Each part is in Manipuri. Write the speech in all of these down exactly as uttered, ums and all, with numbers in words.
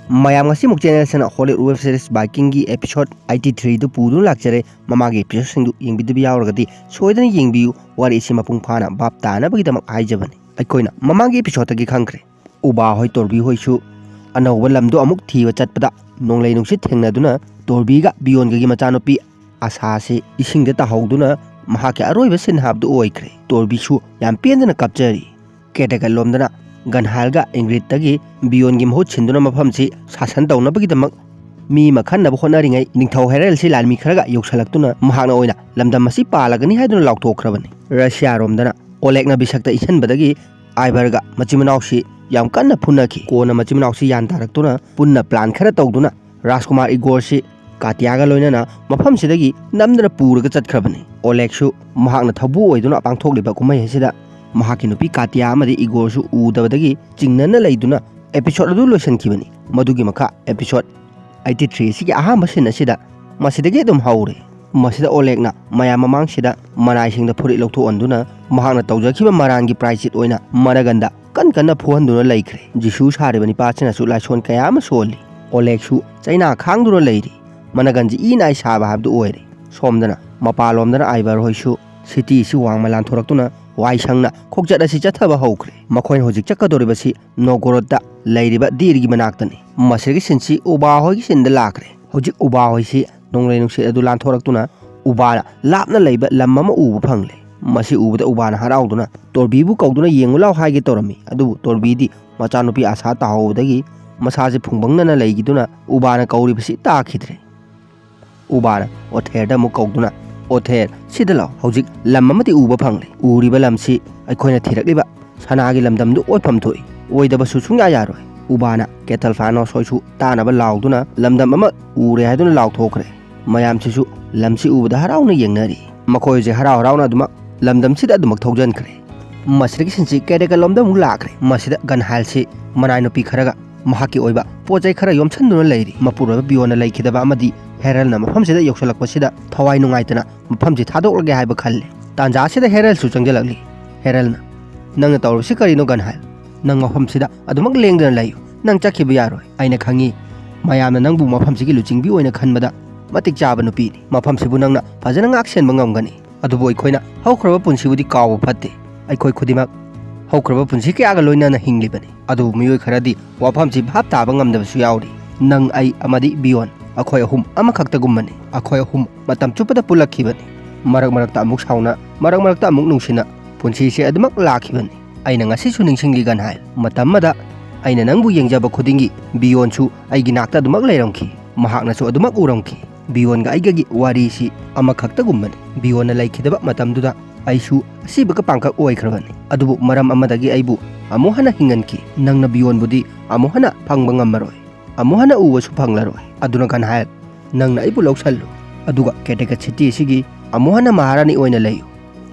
ꯃꯌꯥꯝ, ꯉꯁꯤꯃꯨꯛ ꯆꯦꯅꯦꯜꯁꯤꯅ ꯍꯣꯂꯤꯋꯨꯗ ꯋꯦꯕ ꯁꯤꯔꯤꯁ ꯕꯥꯏꯀꯤꯡꯒꯤ ꯑꯦꯄꯤꯁꯣꯗ ꯑꯩꯠꯇꯤ ꯊ꯭ꯔꯤꯗꯨ ꯄꯨꯗꯨꯅ ꯂꯥꯛꯆꯔꯦ꯫ ꯃꯃꯥꯡꯒꯤ ꯑꯦꯄꯤꯁꯣꯗꯁꯤꯡꯗꯨ ꯌꯦꯡꯕꯤꯗꯕ ꯌꯥꯎꯔꯒꯗꯤ ꯁꯣꯏꯗꯅ ꯌꯦꯡꯕꯤꯌꯨ, ꯋꯥꯔꯤ ꯑꯁꯤ ꯃꯄꯨꯡ ꯐꯥꯅ ꯚꯥꯞ ꯇꯥꯅꯕꯒꯤꯗꯃꯛ ꯍꯥꯏꯖꯕꯅꯤ꯫ ꯑꯩꯈꯣꯏꯅ ꯃꯃꯥꯡꯒꯤ ꯑꯦꯄꯤꯁꯣꯗꯇꯒꯤ ꯈꯪꯈ꯭ꯔꯦ, ꯎꯕꯥ ꯍꯣꯏ ꯇꯣꯔꯕꯤ ꯍꯣꯏꯁꯨ ꯑꯅꯧꯕ ꯂꯝꯗꯣ ꯑꯃꯨꯛ ꯊꯤꯕ ꯆꯠꯄꯗ ꯅꯣꯡꯂꯩ ꯅꯨꯡꯁꯤꯠ ꯊꯦꯡꯅꯗꯨꯅ ꯇꯣꯔꯕꯤꯒ ꯕꯤꯌꯣꯟꯒꯒꯤ ꯃꯆꯥꯅꯨꯄꯤ ꯑꯁꯥꯁꯤ ꯏꯁꯤꯡꯗ ꯇꯥꯍꯧꯗꯨꯅ ꯃꯍꯥꯛꯀꯤ ꯑꯔꯣꯏꯕ ꯁꯤꯟ ꯍꯥꯏꯕꯗꯨ ꯑꯣꯏꯈ꯭ꯔꯦ꯫ ꯇꯣꯔꯕꯤꯁꯨ ꯌꯥꯝ ꯄꯦꯟꯗꯅ ꯀꯞꯆꯔꯤ꯫ ꯀꯦꯇꯦꯀꯠꯂꯣꯝꯗꯅ ꯒꯟꯍꯥꯏꯜꯒ ꯏꯪꯒ꯭ꯔꯤꯠꯇꯒꯤ ꯕꯤꯌꯣꯟꯒꯤ ꯃꯍꯨꯠ ꯁꯤꯟꯗꯨꯅ ꯃꯐꯝꯁꯤ ꯁꯥꯁꯟ ꯇꯧꯅꯕꯒꯤꯗꯃꯛ ꯃꯤ ꯑꯃ ꯈꯟꯅꯕ ꯍꯣꯠꯅꯔꯤꯉꯩ ꯅꯤꯡꯊꯧ ꯍꯦꯔꯦꯜꯁꯤ ꯂꯥꯟꯃꯤ ꯈꯔꯒ ꯌꯧꯁꯜꯂꯛꯇꯨꯅ ꯃꯍꯥꯛꯅ ꯑꯣꯏꯅ ꯂꯝꯗꯝ ꯑꯁꯤ ꯄꯥꯜꯂꯒꯅꯤ ꯍꯥꯏꯗꯨꯅ ꯂꯥꯎꯊꯣꯛꯈ꯭ꯔꯕꯅꯤ꯫ ꯔꯁꯤꯌꯥꯔꯣꯝꯗꯅ ꯑꯣꯂꯦꯛꯅ ꯕꯤꯁꯛꯇ ꯏꯁꯤꯟꯕꯗꯒꯤ ꯑꯥꯏꯕꯔꯒ ꯃꯆꯤꯟ ꯃꯅꯥꯎꯁꯤ ꯌꯥꯝ ꯀꯟꯅ ꯐꯨꯅꯈꯤ꯫ ꯀꯣꯟꯅ ꯃꯆꯤꯟ ꯃꯅꯥꯎꯁꯤ ꯌꯥꯟ ꯇꯥꯔꯛꯇꯨꯅ ꯄꯨꯟꯅ ꯄ꯭ꯂꯥꯟ ꯈꯔ ꯇꯧꯗꯨꯅ ꯔꯥꯖꯀꯨꯃꯥꯔ ꯏꯒꯣꯔꯁꯤ ꯀꯥꯇꯤꯌꯥꯒ ꯂꯣꯏꯅꯅ ꯃꯐꯝꯁꯤꯗꯒꯤ ꯅꯝꯗꯅ ꯄꯨꯔꯒ ꯆꯠꯈ꯭ꯔꯕꯅꯤ꯫ ꯑꯣꯂꯦꯛꯁꯨ ꯃꯍꯥꯛꯅ ꯊꯧꯕꯨ ꯑꯣꯏꯗꯨꯅ ꯄꯥꯡꯊꯣꯛꯂꯤꯕ ꯀꯨꯝꯍꯩ ꯑꯁꯤꯗ ꯃꯍꯥꯛꯀꯤ ꯅꯨꯄꯤ ꯀꯥꯇꯤꯌꯥ ꯑꯃꯗꯤ ꯏꯒꯣꯔꯁꯨ ꯎꯗꯕꯗꯒꯤ ꯆꯤꯡꯅꯅ ꯂꯩꯗꯨꯅ ꯑꯦꯄꯤꯁꯣꯗ ꯑꯗꯨ ꯂꯣꯏꯁꯤꯟꯈꯤꯕꯅꯤ꯫ ꯃꯗꯨꯒꯤ ꯃꯈꯥ ꯑꯦꯄꯤꯁꯣꯗ ꯑꯩꯠꯇꯤ ꯊ꯭ꯔꯤ ꯑꯁꯤꯒꯤ ꯑꯍꯥꯟꯕ ꯁꯤꯟ ꯑꯁꯤꯗ ꯃꯁꯤꯗꯒꯤ ꯑꯗꯨꯝ ꯍꯧꯔꯦ꯫ ꯃꯁꯤꯗ ꯑꯣꯂꯦꯛꯅ ꯃꯌꯥꯝ ꯃꯃꯥꯡꯁꯤꯗ ꯃꯅꯥꯏꯁꯤꯡꯗ ꯐꯨꯔꯤꯠ ꯂꯧꯊꯣꯛꯍꯟꯗꯨꯅ ꯃꯍꯥꯛꯅ ꯇꯧꯖꯈꯤꯕ ꯃꯔꯥꯟꯒꯤ ꯄ꯭ꯔꯥꯏꯆꯤꯠ ꯑꯣꯏꯅ ꯃꯅꯒꯟꯗ ꯀꯟ ꯀꯟꯅ ꯐꯨꯍꯟꯗꯨꯅ ꯂꯩꯈ꯭ꯔꯦ꯫ ꯖꯤꯁꯨ ꯁꯥꯔꯤꯕ ꯅꯤꯄꯥꯁꯤꯅꯁꯨ ꯂꯥꯏꯁꯣꯟ ꯀꯌꯥ ꯑꯃ ꯁꯣꯜꯂꯤ꯫ ꯑꯣꯂꯦꯛꯁꯨ ꯆꯩꯅꯥ ꯈꯥꯡꯗꯨꯅ ꯂꯩꯔꯤ꯫ ꯃꯅꯒꯟꯁꯤ ꯏ ꯅꯥꯏ ꯁꯥꯕ ꯍꯥꯏꯕꯗꯨ ꯑꯣꯏꯔꯦ꯫ ꯁꯣꯝꯗꯅ ꯃꯄꯥꯟꯂꯣꯝꯗꯅ ꯑꯥꯏꯕꯔ ꯍꯣꯏꯁꯨ ꯁꯤꯇꯤꯁꯤ ꯋꯥꯡꯃ ꯂꯥꯟꯊꯣꯔꯛꯇꯨꯅ ꯋꯥꯏꯁꯪꯅ ꯈꯣꯡꯆꯠ ꯑꯁꯤ ꯆꯠꯊꯕ ꯍꯧꯈ꯭ꯔꯦ꯫ ꯃꯈꯣꯏꯅ ꯍꯧꯖꯤꯛ ꯆꯠꯀꯗꯧꯔꯤꯕꯁꯤ ꯅꯣꯒꯣꯔꯣꯠꯇ ꯂꯩꯔꯤꯕ ꯗꯤꯔꯒꯤ ꯃꯅꯥꯛꯇꯅꯤ꯫ ꯃꯁꯤꯒꯤ ꯁꯤꯟꯁꯤ ꯎꯕꯥ ꯍꯣꯏꯒꯤ ꯁꯤꯟꯗ ꯂꯥꯛꯈ꯭ꯔꯦ꯫ ꯍꯧꯖꯤꯛ ꯎꯕꯥ ꯍꯣꯏꯁꯤ ꯅꯣꯡꯂꯩ ꯅꯨꯡꯁꯤꯠ ꯑꯗꯨ ꯂꯥꯟꯊꯣꯔꯛꯇꯨꯅ ꯎꯕꯥꯅ ꯂꯥꯞꯅ ꯂꯩꯕ ꯂꯝ ꯑꯃ ꯎꯕ ꯐꯪꯂꯦ꯫ ꯃꯁꯤ ꯎꯕꯗ ꯎꯕꯥꯅ ꯍꯔꯥꯎꯗꯨꯅ ꯇꯣꯔꯕꯤꯕꯨ ꯀꯧꯗꯨꯅ ꯌꯦꯡꯉꯨ ꯂꯥꯎ ꯍꯥꯏꯒꯦ ꯇꯧꯔꯝꯃꯤ꯫ ꯑꯗꯨꯕꯨ ꯇꯣꯔꯕꯤꯗꯤ ꯃꯆꯥꯅꯨꯄꯤ ꯑꯁꯥ ꯇꯥꯍꯧꯕꯗꯒꯤ ꯃꯁꯥꯁꯦ ꯐꯨꯡꯕꯪꯅꯅ ꯂꯩꯈꯤꯗꯨꯅ ꯎꯕꯥꯅ ꯀꯧꯔꯤꯕꯁꯤ ꯇꯥꯈꯤꯗ꯭ꯔꯦ꯫ ꯎꯕꯥꯅ ꯑꯣꯊꯦꯔꯗ ꯑꯃꯨꯛ ꯀꯧꯗꯨꯅ, "ꯑꯣꯊꯦꯔ, ꯁꯤꯗ ꯂꯥꯛꯑꯣ꯫ ꯍꯧꯖꯤꯛ ꯂꯝ ꯑꯃꯗꯤ ꯎꯕ ꯐꯪꯂꯦ꯫ ꯎꯔꯤꯕ ꯂꯝꯁꯤ ꯑꯩꯈꯣꯏꯅ ꯊꯤꯔꯛꯂꯤꯕ ꯁꯅꯥꯒꯤ ꯂꯝꯗꯝꯗꯨ ꯑꯣꯏꯐꯝ ꯊꯣꯛꯏ꯫ ꯑꯣꯏꯗꯕꯁꯨ ꯁꯨꯡꯌꯥ ꯌꯥꯔꯣꯏ꯫" ꯎꯕꯥꯅ ꯀꯦꯇꯜꯐꯥꯅꯣꯁ ꯍꯣꯏꯁꯨ ꯇꯥꯅꯕ ꯂꯥꯎꯗꯨꯅ ꯂꯝꯗꯝ ꯑꯃ ꯎꯔꯦ ꯍꯥꯏꯗꯨꯅ ꯂꯥꯎꯊꯣꯛꯈ꯭ꯔꯦ꯫ ꯃꯌꯥꯝꯁꯤꯁꯨ ꯂꯝꯁꯤ ꯎꯕꯗ ꯍꯔꯥꯎꯅ ꯌꯦꯡꯅꯔꯤ꯫ ꯃꯈꯣꯏꯁꯦ ꯍꯔꯥꯎ ꯍꯔꯥꯎꯅ ꯑꯗꯨꯃꯛ ꯂꯝꯗꯝꯁꯤꯗ ꯑꯗꯨꯃꯛ ꯊꯧꯖꯟꯈ꯭ꯔꯦ꯫ ꯃꯁꯤꯗꯒꯤ ꯁꯤꯟꯁꯤ ꯀꯦꯔꯦꯀꯜ ꯂꯣꯝꯗ ꯑꯃꯨꯛ ꯂꯥꯛꯈ꯭ꯔꯦ꯫ ꯃꯁꯤꯗ ꯒꯟꯍꯥꯏꯜꯁꯤ ꯃꯅꯥꯏ ꯅꯨꯄꯤ ꯈꯔꯒ ꯃꯍꯥꯛꯀꯤ ꯑꯣꯏꯕ ꯄꯣꯠ ꯆꯩ ꯈꯔ ꯌꯣꯝꯁꯤꯟꯗꯨꯅ ꯂꯩꯔꯤ꯫ ꯃꯄꯨꯔꯣꯏꯕ ꯕꯤꯌꯣꯟꯅ ꯂꯩꯈꯤꯗꯕ ꯑꯃꯗꯤ ꯍꯦꯔꯜꯅ ꯃꯐꯝꯁꯤꯗ ꯌꯧꯁꯤꯜꯂꯛꯄꯁꯤꯗ ꯊꯋꯥꯏ ꯅꯨꯡꯉꯥꯏꯇꯅ ꯃꯐꯝꯁꯤ ꯊꯥꯗꯣꯛꯂꯒꯦ ꯍꯥꯏꯕ ꯈꯜꯂꯤ꯫ ꯇꯥꯟꯖꯥ ꯑꯁꯤꯗ ꯍꯦꯔꯜꯁꯨ ꯆꯪꯁꯤꯜꯂꯛꯂꯤ꯫ ꯍꯦꯔꯜꯅ, "ꯅꯪꯅ ꯇꯧꯔꯤꯕꯁꯤ ꯀꯔꯤꯅꯣ, ꯒꯟꯍꯥꯏꯜ? ꯅꯪ ꯃꯐꯝꯁꯤꯗ ꯑꯗꯨꯃꯛ ꯂꯦꯡꯗꯅ ꯂꯩꯌꯨ꯫ ꯅꯪ ꯆꯠꯈꯤꯕ ꯌꯥꯔꯣꯏ꯫ ꯑꯩꯅ ꯈꯪꯉꯤ, ꯃꯌꯥꯝꯅ ꯅꯪꯕꯨ ꯃꯐꯝꯁꯤꯒꯤ ꯂꯨꯆꯤꯡꯕꯤ ꯑꯣꯏꯅ ꯈꯟꯕꯗ ꯃꯇꯤꯛ ꯆꯥꯕ ꯅꯨꯄꯤꯅꯤ꯫ ꯃꯐꯝꯁꯤꯕꯨ ꯅꯪꯅ ꯐꯖꯅ ꯉꯥꯛ ꯁꯦꯟꯕ ꯉꯝꯒꯅꯤ꯫ ꯑꯗꯨꯕꯨ ꯑꯩꯈꯣꯏꯅ ꯍꯧꯈ꯭ꯔꯕ ꯄꯨꯟꯁꯤꯕꯨꯗꯤ ꯀꯥꯎꯕ ꯐꯠꯇꯦ꯫ ꯑꯩꯈꯣꯏ ꯈꯨꯗꯤꯡꯃꯛ ꯍꯧꯈ꯭ꯔꯕ ꯄꯨꯟꯁꯤ ꯀꯌꯥꯒ ꯂꯣꯏꯅꯅ ꯍꯤꯡꯂꯤꯕꯅꯤ꯫ ꯑꯗꯨꯕꯨ ꯃꯤꯑꯣꯏ ꯈꯔꯗꯤ ꯋꯥꯐꯝꯁꯤ ꯚꯥꯞ ꯇꯥꯕ ꯉꯝꯗꯕꯁꯨ ꯌꯥꯎꯔꯤ꯫ ꯅꯪ, ꯑꯩ ꯑꯃꯗꯤ ꯕꯤꯌꯣꯟ, ꯑꯩꯈꯣꯏ ꯑꯍꯨꯝ ꯑꯃꯈꯛꯇꯒꯨꯝꯕꯅꯤ꯫ ꯑꯩꯈꯣꯏ ꯑꯍꯨꯝ ꯃꯇꯝ ꯆꯨꯞꯄꯗ ꯄꯨꯜꯂꯛꯈꯤꯕꯅꯤ꯫ ꯃꯔꯛ ꯃꯔꯛꯇ ꯑꯃꯨꯛ ꯁꯥꯎꯅ, ꯃꯔꯛ ꯃꯔꯛꯇ ꯑꯃꯨꯛ ꯅꯨꯡꯁꯤꯅ ꯄꯨꯟꯁꯤꯁꯦ ꯑꯗꯨꯃꯛ ꯂꯥꯛꯈꯤꯕꯅꯤ꯫ ꯑꯩꯅ ꯉꯁꯤꯁꯨ ꯅꯤꯡꯁꯤꯡꯂꯤ ꯒꯟꯍꯥꯏ꯫ ꯃꯇꯝ ꯑꯃꯗ ꯑꯩꯅ ꯅꯪꯕꯨ ꯌꯦꯡꯖꯕ ꯈꯨꯗꯤꯡꯒꯤ ꯕꯤꯌꯣꯟꯁꯨ ꯑꯩꯒꯤ ꯅꯥꯛꯇ ꯑꯗꯨꯃꯛ ꯂꯩꯔꯝꯈꯤ꯫ ꯃꯍꯥꯛꯅꯁꯨ ꯑꯗꯨꯃꯛ ꯎꯔꯝꯈꯤ꯫ ꯕꯤꯌꯣꯟꯒ ꯑꯩꯒꯒꯤ ꯋꯥꯔꯤꯁꯤ ꯑꯃꯈꯛꯇꯒꯨꯝꯕꯅꯤ꯫ ꯕꯤꯌꯣꯟꯅ ꯂꯩꯈꯤꯗꯕ ꯃꯇꯝꯗꯨꯗ ꯑꯩꯁꯨ ꯑꯁꯤꯕꯒ ꯄꯥꯡꯀꯛ ꯑꯣꯏꯈ꯭ꯔꯕꯅꯤ꯫ ꯑꯗꯨꯕꯨ ꯃꯔꯝ ꯑꯃꯗꯒꯤ ꯑꯩꯕꯨ ꯑꯃꯨꯛ ꯍꯟꯅ ꯍꯤꯡꯍꯟꯈꯤ꯫ ꯅꯪꯅ ꯕꯤꯌꯣꯟꯕꯨꯗꯤ ꯑꯃꯨꯛ ꯍꯟꯅ ꯐꯪꯕ ꯉꯝꯃꯔꯣꯏ꯫ ꯑꯃꯨꯛ ꯍꯟꯅ ꯎꯕꯁꯨ ꯐꯪꯂꯔꯣꯏ꯫ ꯑꯗꯨꯅ ꯒꯟꯍꯥꯏ, ꯅꯪꯅ ꯑꯩꯕꯨ ꯂꯧꯁꯜꯂꯨ꯫ ꯑꯗꯨꯒ ꯀꯦꯇꯦꯀꯠ ꯁꯤꯇꯤ ꯑꯁꯤꯒꯤ ꯑꯃꯨꯛ ꯍꯟꯅ ꯃꯍꯥꯔꯥꯅꯤ ꯑꯣꯏꯅ ꯂꯩꯌꯨ꯫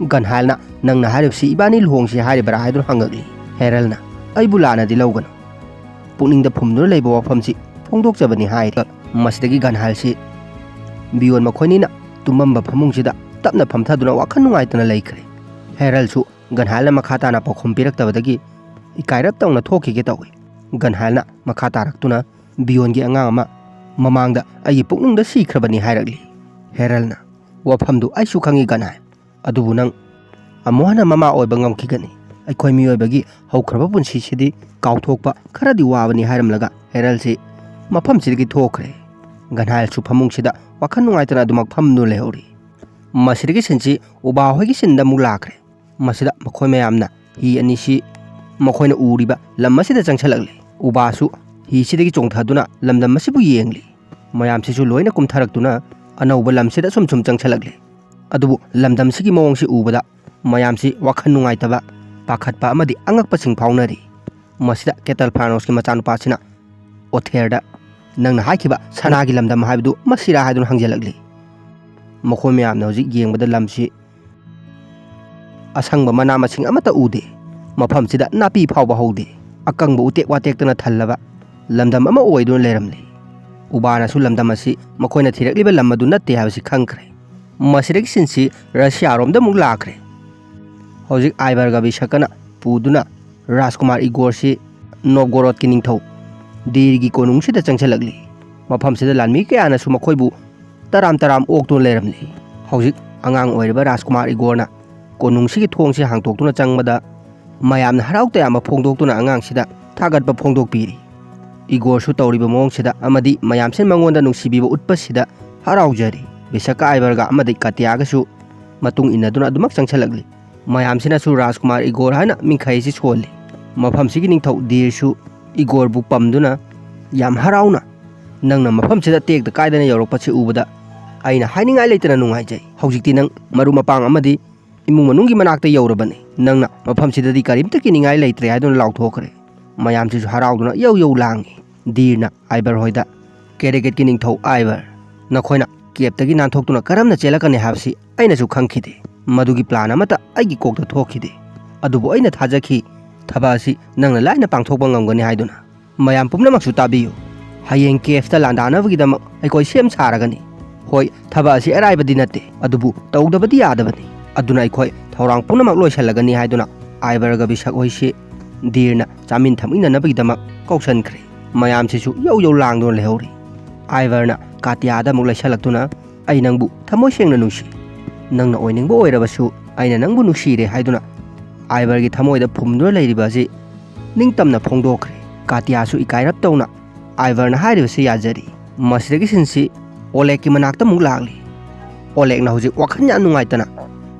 ꯒꯟꯍꯥꯏꯜꯅ, ꯅꯪꯅ ꯍꯥꯏꯔꯤꯕꯁꯤ ꯏꯕꯥꯅꯤ ꯂꯨꯍꯣꯡꯁꯤ ꯍꯥꯏꯔꯤꯕꯔꯥ ꯍꯥꯏꯗꯨꯅ ꯍꯪꯉꯛꯂꯤ꯫ ꯍꯦꯔꯜꯅ, ꯑꯩꯕꯨ ꯂꯥꯟꯅꯗꯤ ꯂꯧꯒꯅꯨ꯫ ꯄꯨꯛꯅꯤꯡꯗ ꯐꯨꯝꯗꯨꯅ ꯂꯩꯕ ꯋꯥꯐꯝꯁꯤ ꯐꯣꯡꯗꯣꯛꯆꯕꯅꯤ ꯍꯥꯏꯔꯤ꯫ ꯃꯁꯤꯗꯒꯤ ꯒꯟꯍꯥꯏꯜꯁꯤ ꯕꯤꯌꯣꯟ ꯃꯈꯣꯏꯅꯤꯅ ꯇꯨꯝꯃꯝꯕ ꯐꯃꯨꯡꯁꯤꯗ ꯇꯞꯅ ꯐꯝꯊꯗꯨꯅ ꯋꯥꯈꯜ ꯅꯨꯡꯉꯥꯏꯇꯅ ꯂꯩꯈ꯭ꯔꯦ꯫ ꯍꯦꯔꯜꯁꯨ ꯒꯟꯍꯥꯏꯜꯅ ꯃꯈꯥ ꯇꯥꯅ ꯄꯥꯎꯈꯨꯝ ꯄꯤꯔꯛꯇꯕꯗꯒꯤ ꯏꯀꯥꯏꯔꯞ ꯇꯧꯅ ꯊꯣꯛꯈꯤꯒꯦ ꯇꯧꯏ꯫ ꯒꯟꯍꯥꯏꯜꯅ ꯃꯈꯥ ꯇꯥꯔꯛꯇꯨꯅ, ꯕꯤꯌꯣꯟꯒꯤ ꯑꯉꯥꯡ ꯑꯃ ꯃꯃꯥꯡꯗ ꯑꯩꯒꯤ ꯄꯨꯛꯅꯨꯡꯗ ꯁꯤꯈ꯭ꯔꯕꯅꯤ ꯍꯥꯏꯔꯛꯂꯤ꯫ ꯍꯦꯔꯜꯅ, ꯋꯥꯐꯝꯗꯨ ꯑꯩꯁꯨ ꯈꯪꯏ ꯒꯟꯍꯥꯏꯜ, ꯑꯗꯨꯕꯨ ꯅꯪ ꯑꯃꯨꯛ ꯍꯟꯅ ꯃꯃꯥ ꯑꯣꯏꯕ ꯉꯝꯈꯤꯒꯅꯤ꯫ ꯑꯩꯈꯣꯏ ꯃꯤꯑꯣꯏꯕꯒꯤ ꯍꯧꯈ꯭ꯔꯕ ꯄꯨꯟꯁꯤꯁꯤꯗꯤ ꯀꯥꯎꯊꯣꯛꯄ ꯈꯔꯗꯤ ꯋꯥꯕꯅꯤ ꯍꯥꯏꯔꯝꯂꯒ ꯍꯦꯔꯜꯁꯤ ꯃꯐꯝꯁꯤꯗꯒꯤ ꯊꯣꯛꯈ꯭ꯔꯦ꯫ ꯒꯟꯍꯥꯏꯜꯁꯨ ꯐꯃꯨꯡꯁꯤꯗ ꯋꯥꯈꯜ ꯅꯨꯡꯉꯥꯏꯇꯅ ꯑꯗꯨꯃꯛ ꯐꯝꯗꯨꯅ ꯂꯩꯍꯧꯔꯤ꯫ ꯃꯁꯤꯗꯒꯤ ꯁꯤꯟꯁꯤ ꯎꯕꯥ ꯍꯣꯏꯒꯤ ꯁꯤꯟꯗ ꯑꯃꯨꯛ ꯂꯥꯛꯈ꯭ꯔꯦ꯫ ꯃꯁꯤꯗ ꯃꯈꯣꯏ ꯃꯌꯥꯝꯅ ꯍꯤ ꯑꯅꯤꯁꯤ ꯃꯈꯣꯏꯅ ꯎꯔꯤꯕ ꯂꯝ ꯑꯁꯤꯗ ꯆꯪꯁꯤꯜꯂꯛꯂꯤ꯫ ꯎꯕꯥꯁꯨ ꯍꯤꯁꯤꯗꯒꯤ ꯆꯣꯡꯊꯗꯨꯅ ꯂꯝꯗꯝ ꯑꯁꯤꯕꯨ ꯌꯦꯡꯂꯤ꯫ ꯃꯌꯥꯝꯁꯤꯁꯨ ꯂꯣꯏꯅ ꯀꯨꯝꯊꯔꯛꯇꯨꯅ ꯑꯅꯧꯕ ꯂꯝꯁꯤꯗ ꯁꯨꯝ ꯁꯨꯝ ꯆꯪꯁꯤꯜꯂꯛꯂꯤ꯫ ꯑꯗꯨꯕꯨ ꯂꯝꯗꯝꯁꯤꯒꯤ ꯃꯑꯣꯡꯁꯤ ꯎꯕꯗ ꯃꯌꯥꯝꯁꯤ ꯋꯥꯈꯜ ꯅꯨꯡꯉꯥꯏꯇꯕ, ꯄꯥꯈꯠꯄ ꯑꯃꯗꯤ ꯑꯉꯛꯄꯁꯤꯡ ꯐꯥꯎꯅꯔꯤ꯫ ꯃꯁꯤꯗ ꯀꯦꯇꯜ ꯐ꯭ꯔꯥꯅꯣꯁꯀꯤ ꯃꯆꯥꯅꯨꯄꯥꯁꯤꯅ ꯑꯣꯊꯦꯔꯗ, "ꯅꯪꯅ ꯍꯥꯏꯈꯤꯕ ꯁꯅꯥꯒꯤ ꯂꯝꯗꯝ ꯍꯥꯏꯕꯗꯨ ꯃꯁꯤꯔꯥ?" ꯍꯥꯏꯗꯨꯅ ꯍꯪꯖꯤꯜꯂꯛꯂꯤ꯫ ꯃꯈꯣꯏ ꯃꯌꯥꯝꯅ ꯍꯧꯖꯤꯛ ꯌꯦꯡꯕꯗ ꯂꯝꯁꯤ ꯑꯁꯪꯕ ꯃꯅꯥ ꯃꯁꯤꯡ ꯑꯃꯠꯇ ꯎꯗꯦ꯫ ꯃꯐꯝꯁꯤꯗ ꯅꯥꯄꯤ ꯐꯥꯎꯕ ꯍꯧꯗꯦ꯫ ꯑꯀꯪꯕ ꯎꯇꯦꯛ ꯋꯥꯇꯦꯛꯇꯅ ꯊꯜꯂꯕ ꯂꯝꯗꯝ ꯑꯃ ꯑꯣꯏꯗꯨꯅ ꯂꯩꯔꯝꯂꯤ꯫ ꯎꯕꯥꯅꯁꯨ ꯂꯝꯗꯝ ꯑꯁꯤ ꯃꯈꯣꯏꯅ ꯊꯤꯔꯛꯂꯤꯕ ꯂꯝ ꯑꯗꯨ ꯅꯠꯇꯦ ꯍꯥꯏꯕꯁꯤ ꯈꯪꯈ꯭ꯔꯦ꯫ ꯃꯁꯤꯗꯒꯤ ꯁꯤꯟꯁꯤ ꯔꯁꯤꯌꯥꯔꯣꯝꯗ ꯑꯃꯨꯛ ꯂꯥꯛꯈ꯭ꯔꯦ꯫ ꯍꯧꯖꯤꯛ ꯑꯥꯏꯕꯔꯒ ꯕꯤꯁꯀꯅ ꯄꯨꯗꯨꯅ ꯔꯥꯖꯀꯨꯃꯥꯔ ꯏꯒꯣꯔꯁꯤ ꯅꯣꯕꯒꯣꯔꯣꯗꯀꯤ ꯅꯤꯡꯊꯧ ꯗꯤꯔꯒꯤ ꯀꯣꯅꯨꯡꯁꯤꯗ ꯆꯪꯁꯤꯜꯂꯛꯂꯤ꯫ ꯃꯐꯝꯁꯤꯗ ꯂꯥꯟꯃꯤ ꯀꯌꯥꯅꯁꯨ ꯃꯈꯣꯏꯕꯨ ꯇꯔꯥꯝ ꯇꯔꯥꯝ ꯑꯣꯛꯇꯨꯅ ꯂꯩꯔꯝꯂꯤ꯫ ꯍꯧꯖꯤꯛ ꯑꯉꯥꯡ ꯑꯣꯏꯔꯤꯕ ꯔꯥꯖꯀꯨꯃꯥꯔ ꯏꯒꯣꯔꯅ ꯀꯣꯅꯨꯡꯁꯤꯒꯤ ꯊꯣꯡꯁꯤ ꯍꯥꯡꯇꯣꯛꯇꯨꯅ ꯆꯪꯕꯗ, ꯃꯌꯥꯝꯅ ꯍꯔꯥꯎ ꯇꯌꯥꯝꯕ ꯐꯣꯡꯗꯣꯛꯇꯨꯅ ꯑꯉꯥꯡꯁꯤꯗ ꯊꯥꯒꯠꯄ ꯐꯣꯡꯗꯣꯛꯄꯤꯔꯤ꯫ ꯏꯒꯣꯔꯁꯨ ꯇꯧꯔꯤꯕ ꯃꯑꯣꯡꯁꯤꯗ ꯑꯃꯗꯤ ꯃꯌꯥꯝꯁꯤꯅ ꯃꯉꯣꯟꯗ ꯅꯨꯡꯁꯤꯕꯤꯕ ꯎꯠꯄꯁꯤꯗ ꯍꯔꯥꯎꯖꯔꯤ꯫ ꯕꯤꯁꯛꯀ ꯑꯥꯏꯕꯔꯒ ꯑꯃꯗꯤ ꯀꯥꯇꯤꯌꯥꯒꯁꯨ ꯃꯇꯨꯡ ꯏꯟꯅꯗꯨꯅ ꯑꯗꯨꯃꯛ ꯆꯪꯁꯤꯜꯂꯛꯂꯤ꯫ ꯃꯌꯥꯝꯁꯤꯅꯁꯨ ꯔꯥꯖꯀꯨꯃꯥꯔ ꯏꯒꯣꯔ ꯍꯥꯏꯅ ꯃꯤꯡꯈꯩ ꯑꯁꯤ ꯁꯣꯜꯂꯤ꯫ ꯃꯐꯝꯁꯤꯒꯤ ꯅꯤꯡꯊꯧ ꯗꯤꯔꯁꯨ ꯏꯒꯣꯔꯕꯨ ꯄꯝꯗꯨꯅ ꯌꯥꯝ ꯍꯔꯥꯎꯅ, "ꯅꯪꯅ ꯃꯐꯝꯁꯤꯗ ꯇꯦꯛꯇ ꯀꯥꯏꯗꯅ ꯌꯧꯔꯛꯄꯁꯤ ꯎꯕꯗ ꯑꯩꯅ ꯍꯥꯏꯅꯤꯡꯉꯥꯏ ꯂꯩꯇꯅ ꯅꯨꯡꯉꯥꯏꯖꯩ꯫ ꯍꯧꯖꯤꯛꯇꯤ ꯅꯪ ꯃꯔꯨꯞ ꯃꯄꯥꯡ ꯑꯃꯗꯤ ꯏꯃꯨꯡ ꯃꯅꯨꯡꯒꯤ ꯃꯅꯥꯛꯇ ꯌꯧꯔꯕꯅꯤ꯫ ꯅꯪꯅ ꯃꯐꯝꯁꯤꯗꯗꯤ ꯀꯔꯤꯝꯇ ꯀꯤꯅꯤꯡꯉꯥꯏ ꯂꯩꯇ꯭ꯔꯦ" ꯍꯥꯏꯗꯨꯅ ꯂꯥꯎꯊꯣꯛꯈ꯭ꯔꯦ꯫ ꯃꯌꯥꯝꯁꯤꯁꯨ ꯍꯔꯥꯎꯗꯨꯅ ꯌꯧ ꯌꯧ ꯂꯥꯡꯉꯤ꯫ ꯗꯤꯔꯅ ꯑꯥꯏꯕꯔ ꯍꯣꯏꯗ, "ꯀꯦꯔꯦꯒꯦꯠꯀꯤ ꯅꯤꯡꯊꯧ ꯑꯥꯏꯕꯔ, ꯅꯈꯣꯏꯅ ꯀꯦꯞꯇꯒꯤ ꯅꯥꯟꯊꯣꯛꯇꯨꯅ ꯀꯔꯝꯅ ꯆꯦꯜꯂꯛꯀꯅꯤ ꯍꯥꯏꯕꯁꯤ ꯑꯩꯅꯁꯨ ꯈꯪꯈꯤꯗꯦ꯫ ꯃꯗꯨꯒꯤ ꯄ꯭ꯂꯥꯟ ꯑꯃꯠꯇ ꯑꯩꯒꯤ ꯀꯣꯛꯇ ꯊꯣꯛꯈꯤꯗꯦ꯫ ꯑꯗꯨꯕꯨ ꯑꯩꯅ ꯊꯥꯖꯈꯤ, ꯊꯕꯛ ꯑꯁꯤ ꯅꯪꯅ ꯂꯥꯏꯅ ꯄꯥꯡꯊꯣꯛꯄ ꯉꯝꯒꯅꯤ ꯍꯥꯏꯗꯨꯅ"꯫ "ꯃꯌꯥꯝ ꯄꯨꯝꯅꯃꯛꯁꯨ ꯇꯥꯕꯤꯌꯨ꯫ ꯍꯌꯦꯡ ꯀꯦꯞꯇ ꯂꯥꯟꯗꯥꯅꯕꯒꯤꯗꯃꯛ ꯑꯩꯈꯣꯏ ꯁꯦꯝ ꯁꯥꯔꯒꯅꯤ꯫ ꯍꯣꯏ, ꯊꯕꯛ ꯑꯁꯤ ꯑꯔꯥꯏꯕꯗꯤ ꯅꯠꯇꯦ, ꯑꯗꯨꯕꯨ ꯇꯧꯗꯕꯗꯤ ꯌꯥꯗꯕꯅꯤ꯫ ꯑꯗꯨꯅ ꯑꯩꯈꯣꯏ ꯊꯧꯔꯥꯡ ꯄꯨꯝꯅꯃꯛ ꯂꯣꯏꯁꯤꯜꯂꯒꯅꯤ" ꯍꯥꯏꯗꯨꯅ ꯑꯥꯏꯕꯔꯒ ꯕꯤꯁꯛ ꯍꯣꯏꯁꯤ ꯗꯤꯔꯅ ꯆꯥꯃꯤꯟ ꯊꯛꯃꯤꯟꯅꯅꯕꯒꯤꯗꯃꯛ ꯀꯧꯁꯟꯈ꯭ꯔꯦ꯫ ꯃꯌꯥꯝꯁꯤꯁꯨ ꯌꯧ ꯌꯧ ꯂꯥꯡꯗꯨꯅ ꯂꯩꯍꯧꯔꯤ꯫ ꯑꯥꯏꯕꯔꯅ ꯀꯥꯇꯤꯌꯥꯗ ꯑꯃꯨꯛ ꯂꯩꯁꯜꯂꯛꯇꯨꯅ, "ꯑꯩ ꯅꯪꯕꯨ ꯊꯃꯣꯏ ꯁꯦꯡꯅ ꯅꯨꯡꯁꯤ꯫ ꯅꯪꯅ ꯑꯣꯏꯅꯤꯡꯕ ꯑꯣꯏꯔꯕꯁꯨ ꯑꯩꯅ ꯅꯪꯕꯨ ꯅꯨꯡꯁꯤꯔꯦ" ꯍꯥꯏꯗꯨꯅ ꯑꯥꯏꯕꯔꯒꯤ ꯊꯃꯣꯏꯗ ꯐꯨꯝꯗꯨꯅ ꯂꯩꯔꯤꯕ ꯑꯁꯤ ꯅꯤꯡꯇꯝꯅ ꯐꯣꯡꯗꯣꯛꯈ꯭ꯔꯦ꯫ ꯀꯥꯇꯤꯌꯥꯁꯨ ꯏꯀꯥꯏꯔꯞ ꯇꯧꯅ ꯑꯥꯏꯕꯔꯅ ꯍꯥꯏꯔꯤꯕꯁꯤ ꯌꯥꯖꯔꯤ꯫ ꯃꯁꯤꯗꯒꯤ ꯁꯤꯟꯁꯤ ꯑꯣꯂꯦꯒꯀꯤ ꯃꯅꯥꯛꯇ ꯑꯃꯨꯛ ꯂꯥꯛꯂꯤ꯫ ꯑꯣꯂꯦꯒꯅ ꯍꯧꯖꯤꯛ ꯋꯥꯈꯜ ꯌꯥꯝ ꯅꯨꯡꯉꯥꯏꯇꯅ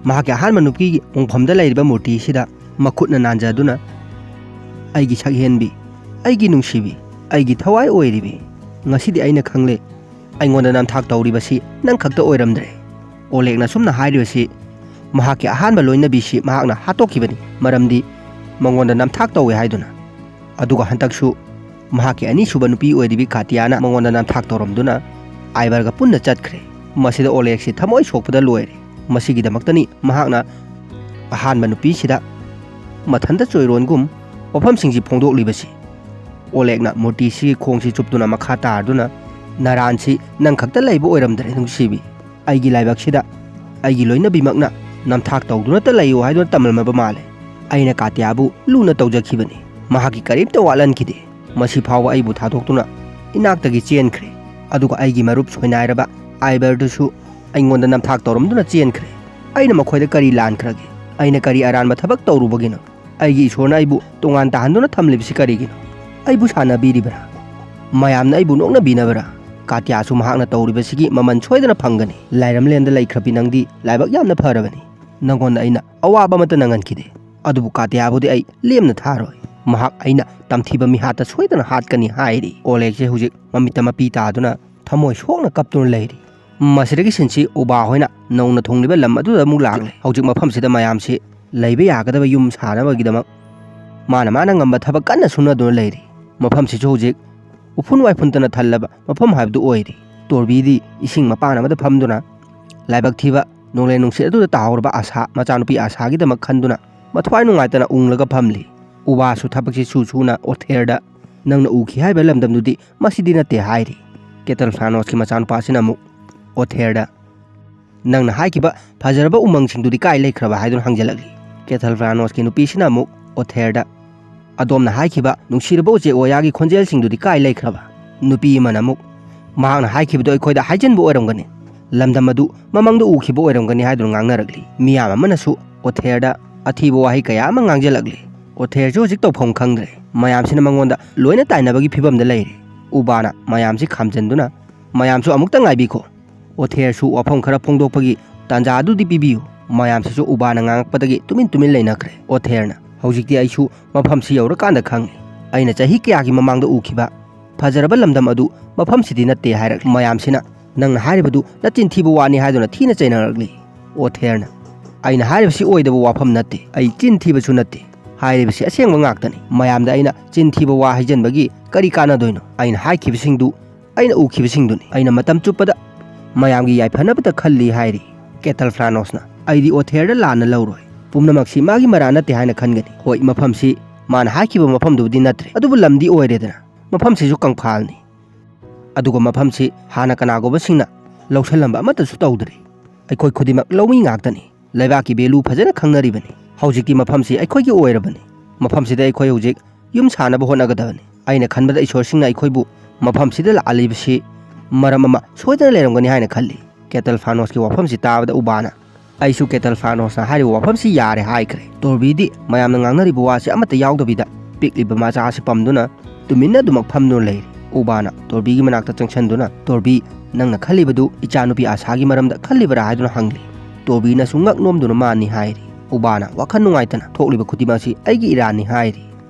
ꯃꯍꯥꯛꯀꯤ ꯑꯍꯥꯟꯕ ꯅꯨꯄꯤꯒꯤ ꯃꯣꯡꯐꯝꯗ ꯂꯩꯔꯤꯕ ꯃꯨꯔꯇꯤꯁꯤꯗ ꯃꯈꯨꯠꯅ ꯅꯥꯟꯖꯗꯨꯅ, "ꯑꯩꯒꯤ ꯁꯛꯍꯦꯟꯕꯤ, ꯑꯩꯒꯤ ꯅꯨꯡꯁꯤꯕꯤ, ꯑꯩꯒꯤ ꯊꯋꯥꯏ ꯑꯣꯏꯔꯤꯕꯤ, ꯉꯁꯤꯗꯤ ꯑꯩꯅ ꯈꯪꯂꯦ, ꯑꯩꯉꯣꯟꯗ ꯅꯝꯊꯥꯛ ꯇꯧꯔꯤꯕꯁꯤ ꯅꯪ ꯈꯛꯇ ꯑꯣꯏꯔꯝꯗ꯭ꯔꯦ꯫ ꯑꯣꯂꯦꯒꯅ ꯁꯨꯝꯅ ꯍꯥꯏꯔꯤꯕꯁꯤ ꯃꯍꯥꯛꯀꯤ ꯑꯍꯥꯟꯕ ꯂꯣꯏꯅꯕꯤꯁꯤ ꯃꯍꯥꯛꯅ ꯍꯥꯠꯇꯣꯛꯈꯤꯕꯅꯤ, ꯃꯔꯝꯗꯤ ꯃꯉꯣꯟꯗ ꯅꯝꯊꯥꯛ ꯇꯧꯏ ꯍꯥꯏꯗꯨꯅ꯫ ꯑꯗꯨꯒ ꯍꯟꯗꯛꯁꯨ ꯃꯍꯥꯛꯀꯤ ꯑꯅꯤꯁꯨꯕ ꯅꯨꯄꯤ ꯑꯣꯏꯔꯤꯕꯤ ꯀꯥꯇꯤꯌꯥꯅ ꯃꯉꯣꯟꯗ ꯅꯝꯊꯥꯛ ꯇꯧꯔꯝꯗꯨꯅ ꯑꯥꯏꯕꯔꯒ ꯄꯨꯟꯅ ꯆꯠꯈ꯭ꯔꯦ꯫ ꯃꯁꯤꯗ ꯑꯣꯂꯦꯒꯁꯤ ꯊꯃꯣꯏ ꯁꯣꯛꯄꯗ ꯂꯣꯏꯔꯦ꯫ ꯃꯁꯤꯒꯤꯗꯃꯛꯇꯅꯤ ꯃꯍꯥꯛꯅ ꯑꯍꯥꯟꯕ ꯅꯨꯄꯤꯁꯤꯗ ꯃꯊꯟꯇ ꯆꯣꯏꯔꯣꯟꯒꯨꯝ ꯋꯥꯐꯝꯁꯤꯡꯁꯤ ꯐꯣꯡꯗꯣꯛꯂꯤꯕꯁꯤ꯫ ꯑꯣꯂꯦꯒꯅ ꯃꯨꯔꯇꯤꯁꯤꯒꯤ ꯈꯣꯡꯁꯤ ꯆꯨꯞꯇꯨꯅ ꯃꯈꯥ ꯇꯥꯔꯗꯨꯅ, "ꯅꯔꯥꯟꯁꯤ ꯅꯪ ꯈꯛꯇ ꯂꯩꯕ ꯑꯣꯏꯔꯝꯗ꯭ꯔꯦ ꯅꯨꯡꯁꯤꯕꯤ꯫ ꯑꯩꯒꯤ ꯂꯥꯏꯕꯛꯁꯤꯗ ꯑꯩꯒꯤ ꯂꯣꯏꯅꯕꯤꯃꯛꯅ ꯅꯝꯊꯥꯛ ꯇꯧꯗꯨꯅꯇ ꯂꯩꯌꯨ ꯍꯥꯏꯗꯨꯅ ꯇꯝꯂꯝꯃꯕ ꯃꯥꯜꯂꯦ꯫ ꯑꯩꯅ ꯀꯥꯇꯤꯌꯥꯕꯨ ꯂꯨꯅ ꯇꯧꯖꯈꯤꯕꯅꯤ꯫ ꯃꯍꯥꯛꯀꯤ ꯀꯔꯤꯝꯇ ꯋꯥꯠꯍꯟꯈꯤꯗꯦ꯫ ꯃꯁꯤ ꯐꯥꯎꯕ ꯑꯩꯕꯨ ꯊꯥꯗꯣꯛꯇꯨꯅ ꯏꯅꯥꯛꯇꯒꯤ ꯆꯦꯟꯈ꯭ꯔꯦ꯫ ꯑꯗꯨꯒ ꯑꯩꯒꯤ ꯃꯔꯨꯞ ꯁꯣꯏꯅꯥꯏꯔꯕ ꯑꯥꯏꯕꯔꯗꯨꯁꯨ ꯑꯩꯉꯣꯟꯗ ꯅꯝꯊꯥꯛ ꯇꯧꯔꯝꯗꯨꯅ ꯆꯦꯟꯈ꯭ꯔꯦ꯫ ꯑꯩꯅ ꯃꯈꯣꯏꯗ ꯀꯔꯤ ꯂꯥꯟꯈ꯭ꯔꯒꯦ? ꯑꯩꯅ ꯀꯔꯤ ꯑꯔꯥꯟꯕ ꯊꯕꯛ ꯇꯧꯔꯨꯕꯒꯤꯅꯣ? ꯑꯩꯒꯤ ꯏꯁꯣꯔꯅ ꯑꯩꯕꯨ ꯇꯣꯉꯥꯟ ꯇꯥꯍꯟꯗꯨꯅ ꯊꯝꯂꯤꯕꯁꯤ ꯀꯔꯤꯒꯤꯅꯣ? ꯑꯩꯕꯨ ꯁꯥꯟꯅꯕꯤꯔꯤꯕ꯭ꯔꯥ? ꯃꯌꯥꯝꯅ ꯑꯩꯕꯨ ꯅꯣꯛꯅꯕꯤꯅꯕ꯭ꯔꯥ? ꯀꯥꯇꯤꯌꯥꯁꯨ ꯃꯍꯥꯛꯅ ꯇꯧꯔꯤꯕꯁꯤꯒꯤ ꯃꯃꯜ ꯁꯣꯏꯗꯅ ꯐꯪꯒꯅꯤ꯫ ꯂꯥꯏꯔꯝꯂꯦꯟꯗ ꯂꯩꯈ꯭ꯔꯕꯤ ꯅꯪꯗꯤ ꯂꯥꯏꯕꯛ ꯌꯥꯝꯅ ꯐꯔꯕꯅꯤ꯫ ꯅꯪꯉꯣꯟꯗ ꯑꯩꯅ ꯑꯋꯥꯕ ꯑꯃꯠꯇ ꯅꯪꯍꯟꯈꯤꯗꯦ꯫ ꯑꯗꯨꯕꯨ ꯀꯥꯇꯤꯌꯥꯕꯨꯗꯤ ꯑꯩ ꯂꯦꯝꯅ ꯊꯥꯔꯣꯏ꯫ ꯃꯍꯥꯛ ꯑꯩꯅ ꯇꯝꯊꯤꯕ ꯃꯤꯍꯥꯠꯇ ꯁꯣꯏꯗꯅ ꯍꯥꯠꯀꯅꯤ ꯍꯥꯏꯔꯤ꯫ ꯑꯣꯂꯦꯛꯁꯦ ꯍꯧꯖꯤꯛ ꯃꯃꯤꯠꯇ ꯃꯄꯤ ꯇꯥꯗꯨꯅ ꯊꯃꯣꯏ ꯁꯣꯛꯅ ꯀꯞꯇꯨꯅ ꯂꯩꯔꯤ꯫ ꯃꯁꯤꯗꯒꯤ ꯁꯤꯟꯁꯤ ꯎꯕꯥ ꯍꯣꯏꯅ ꯅꯧꯅ ꯊꯨꯡꯂꯤꯕ ꯂꯝ ꯑꯗꯨꯗ ꯑꯃꯨꯛ ꯂꯥꯛꯂꯦ꯫ ꯍꯧꯖꯤꯛ ꯃꯐꯝꯁꯤꯗ ꯃꯌꯥꯝꯁꯤ ꯂꯩꯕ ꯌꯥꯒꯗꯕ ꯌꯨꯝ ꯁꯥꯅꯕꯒꯤꯗꯃꯛ ꯃꯥꯅ ꯃꯥꯅ ꯉꯝꯕ ꯊꯕꯛ ꯀꯟꯅ ꯁꯨꯅꯗꯨꯅ ꯂꯩꯔꯤ꯫ ꯃꯐꯝꯁꯤꯁꯨ ꯍꯧꯖꯤꯛ ꯎꯐꯨꯟ ꯋꯥꯏꯐꯨꯟꯇꯅ ꯊꯜꯂꯕ ꯃꯐꯝ ꯍꯥꯏꯕꯗꯨ ꯑꯣꯏꯔꯤ꯫ ꯇꯣꯔꯕꯤꯗꯤ ꯏꯁꯤꯡ ꯃꯄꯥꯟ ꯑꯃꯗ ꯐꯝꯗꯨꯅ ꯂꯥꯏꯕꯛ ꯊꯤꯕ ꯅꯣꯡꯂꯩ ꯅꯨꯡꯁꯤꯠ ꯑꯗꯨꯗ ꯇꯥꯍꯧꯔꯕ ꯑꯥꯁꯥ, ꯃꯆꯥꯅꯨꯄꯤ ꯑꯥꯁꯥꯒꯤꯗꯃꯛ ꯈꯟꯗꯨꯅ ꯃꯊ꯭ꯋꯥꯏ ꯅꯨꯡꯉꯥꯏꯇꯅ ꯎꯪꯂꯒ ꯐꯝꯂꯤ꯫ ꯎꯕꯥꯁꯨ ꯊꯕꯛꯁꯤ ꯁꯨ ꯁꯨꯅ ꯑꯣꯊꯦꯔꯗ, "ꯅꯪꯅ ꯎꯈꯤ ꯍꯥꯏꯕ ꯂꯝꯗꯝꯗꯨꯗꯤ ꯃꯁꯤꯗꯤ ꯅꯠꯇꯦ" ꯍꯥꯏꯔꯤ꯫ ꯀꯦꯇꯜ ꯐ꯭ꯂꯥꯅꯣꯁꯀꯤ ꯃꯆꯥꯅꯨꯄꯥꯁꯤꯅ ꯑꯃꯨꯛ ꯑꯣꯊꯦꯔꯗ, "ꯅꯪꯅ ꯍꯥꯏꯈꯤꯕ ꯐꯖꯔꯕ ꯎꯃꯪꯁꯤꯡꯗꯨꯗꯤ ꯀꯥꯏ ꯂꯩꯈ꯭ꯔꯕ?" ꯍꯥꯏꯗꯨꯅ ꯍꯪꯖꯜꯂꯛꯂꯤ꯫ ꯀꯦꯇꯜ ꯐ꯭ꯂꯥꯅꯣꯁꯀꯤ ꯅꯨꯄꯤꯁꯤꯅ ꯑꯃꯨꯛ ꯑꯣꯊꯦꯔꯗ, "ꯑꯗꯣꯝꯅ ꯍꯥꯏꯈꯤꯕ ꯅꯨꯡꯁꯤꯔꯕ ꯎꯆꯦꯛ ꯋꯥꯌꯥꯒꯤ ꯈꯣꯟꯖꯦꯜꯁꯤꯡꯗꯨꯗꯤ ꯀꯥꯏ ꯂꯩꯈ꯭ꯔꯕ?" ꯅꯨꯄꯤ ꯑꯃꯅ ꯑꯃꯨꯛ, "ꯃꯍꯥꯛꯅ ꯍꯥꯏꯈꯤꯕꯗꯨ ꯑꯩꯈꯣꯏꯗ ꯍꯥꯏꯖꯤꯟꯕ ꯑꯣꯏꯔꯝꯒꯅꯤ, ꯂꯝꯗꯝ ꯑꯗꯨ ꯃꯃꯪꯗ ꯎꯈꯤꯕ ꯑꯣꯏꯔꯝꯒꯅꯤ" ꯍꯥꯏꯗꯨꯅ ꯉꯥꯡꯅꯔꯛꯂꯤ꯫ ꯃꯤꯌꯥꯝ ꯑꯃꯅꯁꯨ ꯑꯣꯊꯦꯔꯗ ꯑꯊꯤꯕ ꯋꯥꯍꯩ ꯀꯌꯥ ꯑꯃ ꯉꯥꯡꯖꯜꯂꯛꯂꯤ꯫ ꯑꯣꯊꯦꯔꯁꯨ ꯍꯧꯖꯤꯛ ꯇꯧꯐꯝ ꯈꯪꯗ꯭ꯔꯦ꯫ ꯃꯌꯥꯝꯁꯤꯅ ꯃꯉꯣꯟꯗ ꯂꯣꯏꯅ ꯇꯥꯏꯅꯕꯒꯤ ꯐꯤꯕꯝꯗ ꯂꯩꯔꯦ꯫ ꯎꯕꯥꯅ ꯃꯌꯥꯝꯁꯤ ꯈꯥꯝꯖꯟꯗꯨꯅ, "ꯃꯌꯥꯝꯁꯨ ꯑꯃꯨꯛꯇ ꯉꯥꯏꯕꯤꯈꯣ꯫ ꯑꯣꯊꯦꯔꯁꯨ ꯋꯥꯐꯝ ꯈꯔ ꯐꯣꯡꯗꯣꯛꯄꯒꯤ ꯇꯥꯟꯖꯥ ꯑꯗꯨꯗꯤ ꯄꯤꯕꯤꯌꯨ꯫" ꯃꯌꯥꯝꯁꯤꯁꯨ ꯎꯕꯥꯅ ꯉꯥꯡꯉꯛꯄꯗꯒꯤ ꯇꯨꯃꯤꯟ ꯇꯨꯃꯤꯟ ꯂꯩꯅꯈ꯭ꯔꯦ꯫ ꯑꯣꯊꯦꯔꯅ, "ꯍꯧꯖꯤꯛꯇꯤ ꯑꯩꯁꯨ ꯃꯐꯝꯁꯤ ꯌꯧꯔꯀꯥꯟꯗ ꯈꯪꯉꯤ꯫ ꯑꯩꯅ ꯆꯍꯤ ꯀꯌꯥꯒꯤ ꯃꯃꯥꯡꯗ ꯎꯈꯤꯕ ꯐꯖꯔꯕ ꯂꯝꯗꯝ ꯑꯗꯨ ꯃꯐꯝꯁꯤꯗꯤ ꯅꯠꯇꯦ" ꯍꯥꯏꯔꯛꯂꯤ꯫ ꯃꯌꯥꯝꯁꯤꯅ, "ꯅꯪꯅ ꯍꯥꯏꯔꯤꯕꯗꯨ ꯅꯆꯤꯟ ꯊꯤꯕ ꯋꯥꯅꯤ" ꯍꯥꯏꯗꯨꯅ ꯊꯤꯅ ꯆꯩꯅꯔꯛꯂꯤ꯫ ꯑꯣꯊꯦꯔꯅ, "ꯑꯩꯅ ꯍꯥꯏꯔꯤꯕꯁꯤ ꯑꯣꯏꯗꯕ ꯋꯥꯐꯝ ꯅꯠꯇꯦ, ꯑꯩ ꯆꯤꯟ ꯊꯤꯕꯁꯨ ꯅꯠꯇꯦ, ꯍꯥꯏꯔꯤꯕꯁꯤ ꯑꯁꯦꯡꯕ ꯉꯥꯛꯇꯅꯤ꯫ ꯃꯌꯥꯝꯗ ꯑꯩꯅ ꯆꯤꯟ ꯊꯤꯕ ꯋꯥ ꯍꯥꯏꯖꯟꯕꯒꯤ ꯀꯔꯤ ꯀꯥꯟꯅꯗꯣꯏꯅꯣ? ꯑꯩꯅ ꯍꯥꯏꯈꯤꯕꯁꯤꯡꯗꯨ ꯑꯩꯅ ꯎꯈꯤꯕꯁꯤꯡꯗꯨꯅꯤ꯫ ꯑꯩꯅ ꯃꯇꯝ ꯆꯨꯞꯄꯗ ꯃꯌꯥꯝꯒꯤ ꯌꯥꯏꯐꯅꯕꯇ ꯈꯜꯂꯤ" ꯍꯥꯏꯔꯤ꯫ ꯀꯦꯇꯜ ꯐ꯭ꯂꯥꯅꯣꯁꯅ, "ꯑꯩꯗꯤ ꯑꯣꯊꯦꯔꯗ ꯂꯥꯟꯅ ꯂꯧꯔꯣꯏ꯫ ꯄꯨꯝꯅꯃꯛꯁꯤ ꯃꯥꯒꯤ ꯃꯔꯥ ꯅꯠꯇꯦ ꯍꯥꯏꯅ ꯈꯟꯒꯅꯤ꯫ ꯍꯣꯏ, ꯃꯐꯝꯁꯤ ꯃꯥꯅ ꯍꯥꯏꯈꯤꯕ ꯃꯐꯝꯗꯨꯕꯨꯗꯤ ꯅꯠꯇ꯭ꯔꯦ, ꯑꯗꯨꯕꯨ ꯂꯝꯗꯤ ꯑꯣꯏꯔꯦꯗꯅ꯫ ꯃꯐꯝꯁꯤꯁꯨ ꯀꯪꯐꯥꯜꯅꯤ꯫ ꯑꯗꯨꯒ ꯃꯐꯝꯁꯤ ꯍꯥꯟꯅ ꯀꯅꯥꯒꯨꯝꯕꯁꯤꯡꯅ ꯂꯧꯁꯜꯂꯝꯕ ꯑꯃꯠꯇꯁꯨ ꯇꯧꯗ꯭ꯔꯤ꯫ ꯑꯩꯈꯣꯏ ꯈꯨꯗꯤꯡꯃꯛ ꯂꯧꯃꯤ ꯉꯥꯛꯇꯅꯤ꯫ ꯂꯩꯕꯥꯛꯀꯤ ꯚꯦꯂꯨ ꯐꯖꯅ ꯈꯪꯅꯔꯤꯕꯅꯤ꯫ ꯍꯧꯖꯤꯛꯇꯤ ꯃꯐꯝꯁꯤ ꯑꯩꯈꯣꯏꯒꯤ ꯑꯣꯏꯔꯕꯅꯤ꯫ ꯃꯐꯝꯁꯤꯗ ꯑꯩꯈꯣꯏ ꯍꯧꯖꯤꯛ ꯌꯨꯝ ꯁꯥꯅꯕ ꯍꯣꯠꯅꯒꯗꯕꯅꯤ꯫ ꯑꯩꯅ ꯈꯟꯕꯗ ꯏꯁꯣꯔꯁꯤꯡꯅ ꯑꯩꯈꯣꯏꯕꯨ ꯃꯐꯝꯁꯤꯗ ꯂꯥꯛꯍꯜꯂꯤꯕꯁꯤ ꯃꯔꯝ ꯑꯃ ꯁꯣꯏꯗꯅ ꯂꯩꯔꯝꯒꯅꯤ ꯍꯥꯏꯅ ꯈꯜꯂꯤ꯫ ꯀꯦꯇꯜ ꯐꯥꯅꯣꯁꯀꯤ ꯋꯥꯐꯝꯁꯤ ꯇꯥꯕꯗ ꯎꯕꯥꯅ, "ꯑꯩꯁꯨ ꯀꯦꯇꯜ ꯐꯥꯅꯣꯁꯅ ꯍꯥꯏꯔꯤꯕ ꯋꯥꯐꯝꯁꯤ ꯌꯥꯔꯦ" ꯍꯥꯏꯈ꯭ꯔꯦ꯫ ꯇꯣꯔꯕꯤꯗꯤ ꯃꯌꯥꯝꯅ ꯉꯥꯡꯅꯔꯤꯕ ꯋꯥꯁꯤ ꯑꯃꯠꯇ ꯌꯥꯎꯗꯕꯤꯗ ꯄꯤꯛꯂꯤꯕ ꯃꯆꯥ ꯑꯁꯤ ꯄꯝꯗꯨꯅ ꯇꯨꯃꯤꯟꯅ ꯑꯗꯨꯃꯛ ꯐꯝꯗꯨꯅ ꯂꯩꯔꯤ꯫ ꯎꯕꯥꯅ ꯇꯣꯔꯕꯤꯒꯤ ꯃꯅꯥꯛꯇ ꯆꯪꯁꯤꯟꯗꯨꯅ, "ꯇꯣꯔꯕꯤ, ꯅꯪꯅ ꯈꯜꯂꯤꯕꯗꯨ ꯏꯆꯥꯅꯨꯄꯤ ꯑꯁꯥꯒꯤ ꯃꯔꯝꯗ ꯈꯜꯂꯤꯕꯔꯥ?" ꯍꯥꯏꯗꯨꯅ ꯍꯪꯂꯤ꯫ ꯇꯣꯔꯕꯤꯅꯁꯨ ꯉꯛ ꯅꯣꯝꯗꯨꯅ ꯃꯥꯅꯤ ꯍꯥꯏꯔꯤ꯫ ꯎꯕꯥꯅ ꯋꯥꯈꯜ ꯅꯨꯡꯉꯥꯏꯇꯅ, "ꯊꯣꯛꯂꯤꯕ ꯈꯨꯗꯤꯡꯃꯛꯁꯤ ꯑꯩꯒꯤ ꯏꯔꯥꯟꯅꯤ" ꯍꯥꯏꯔꯤ꯫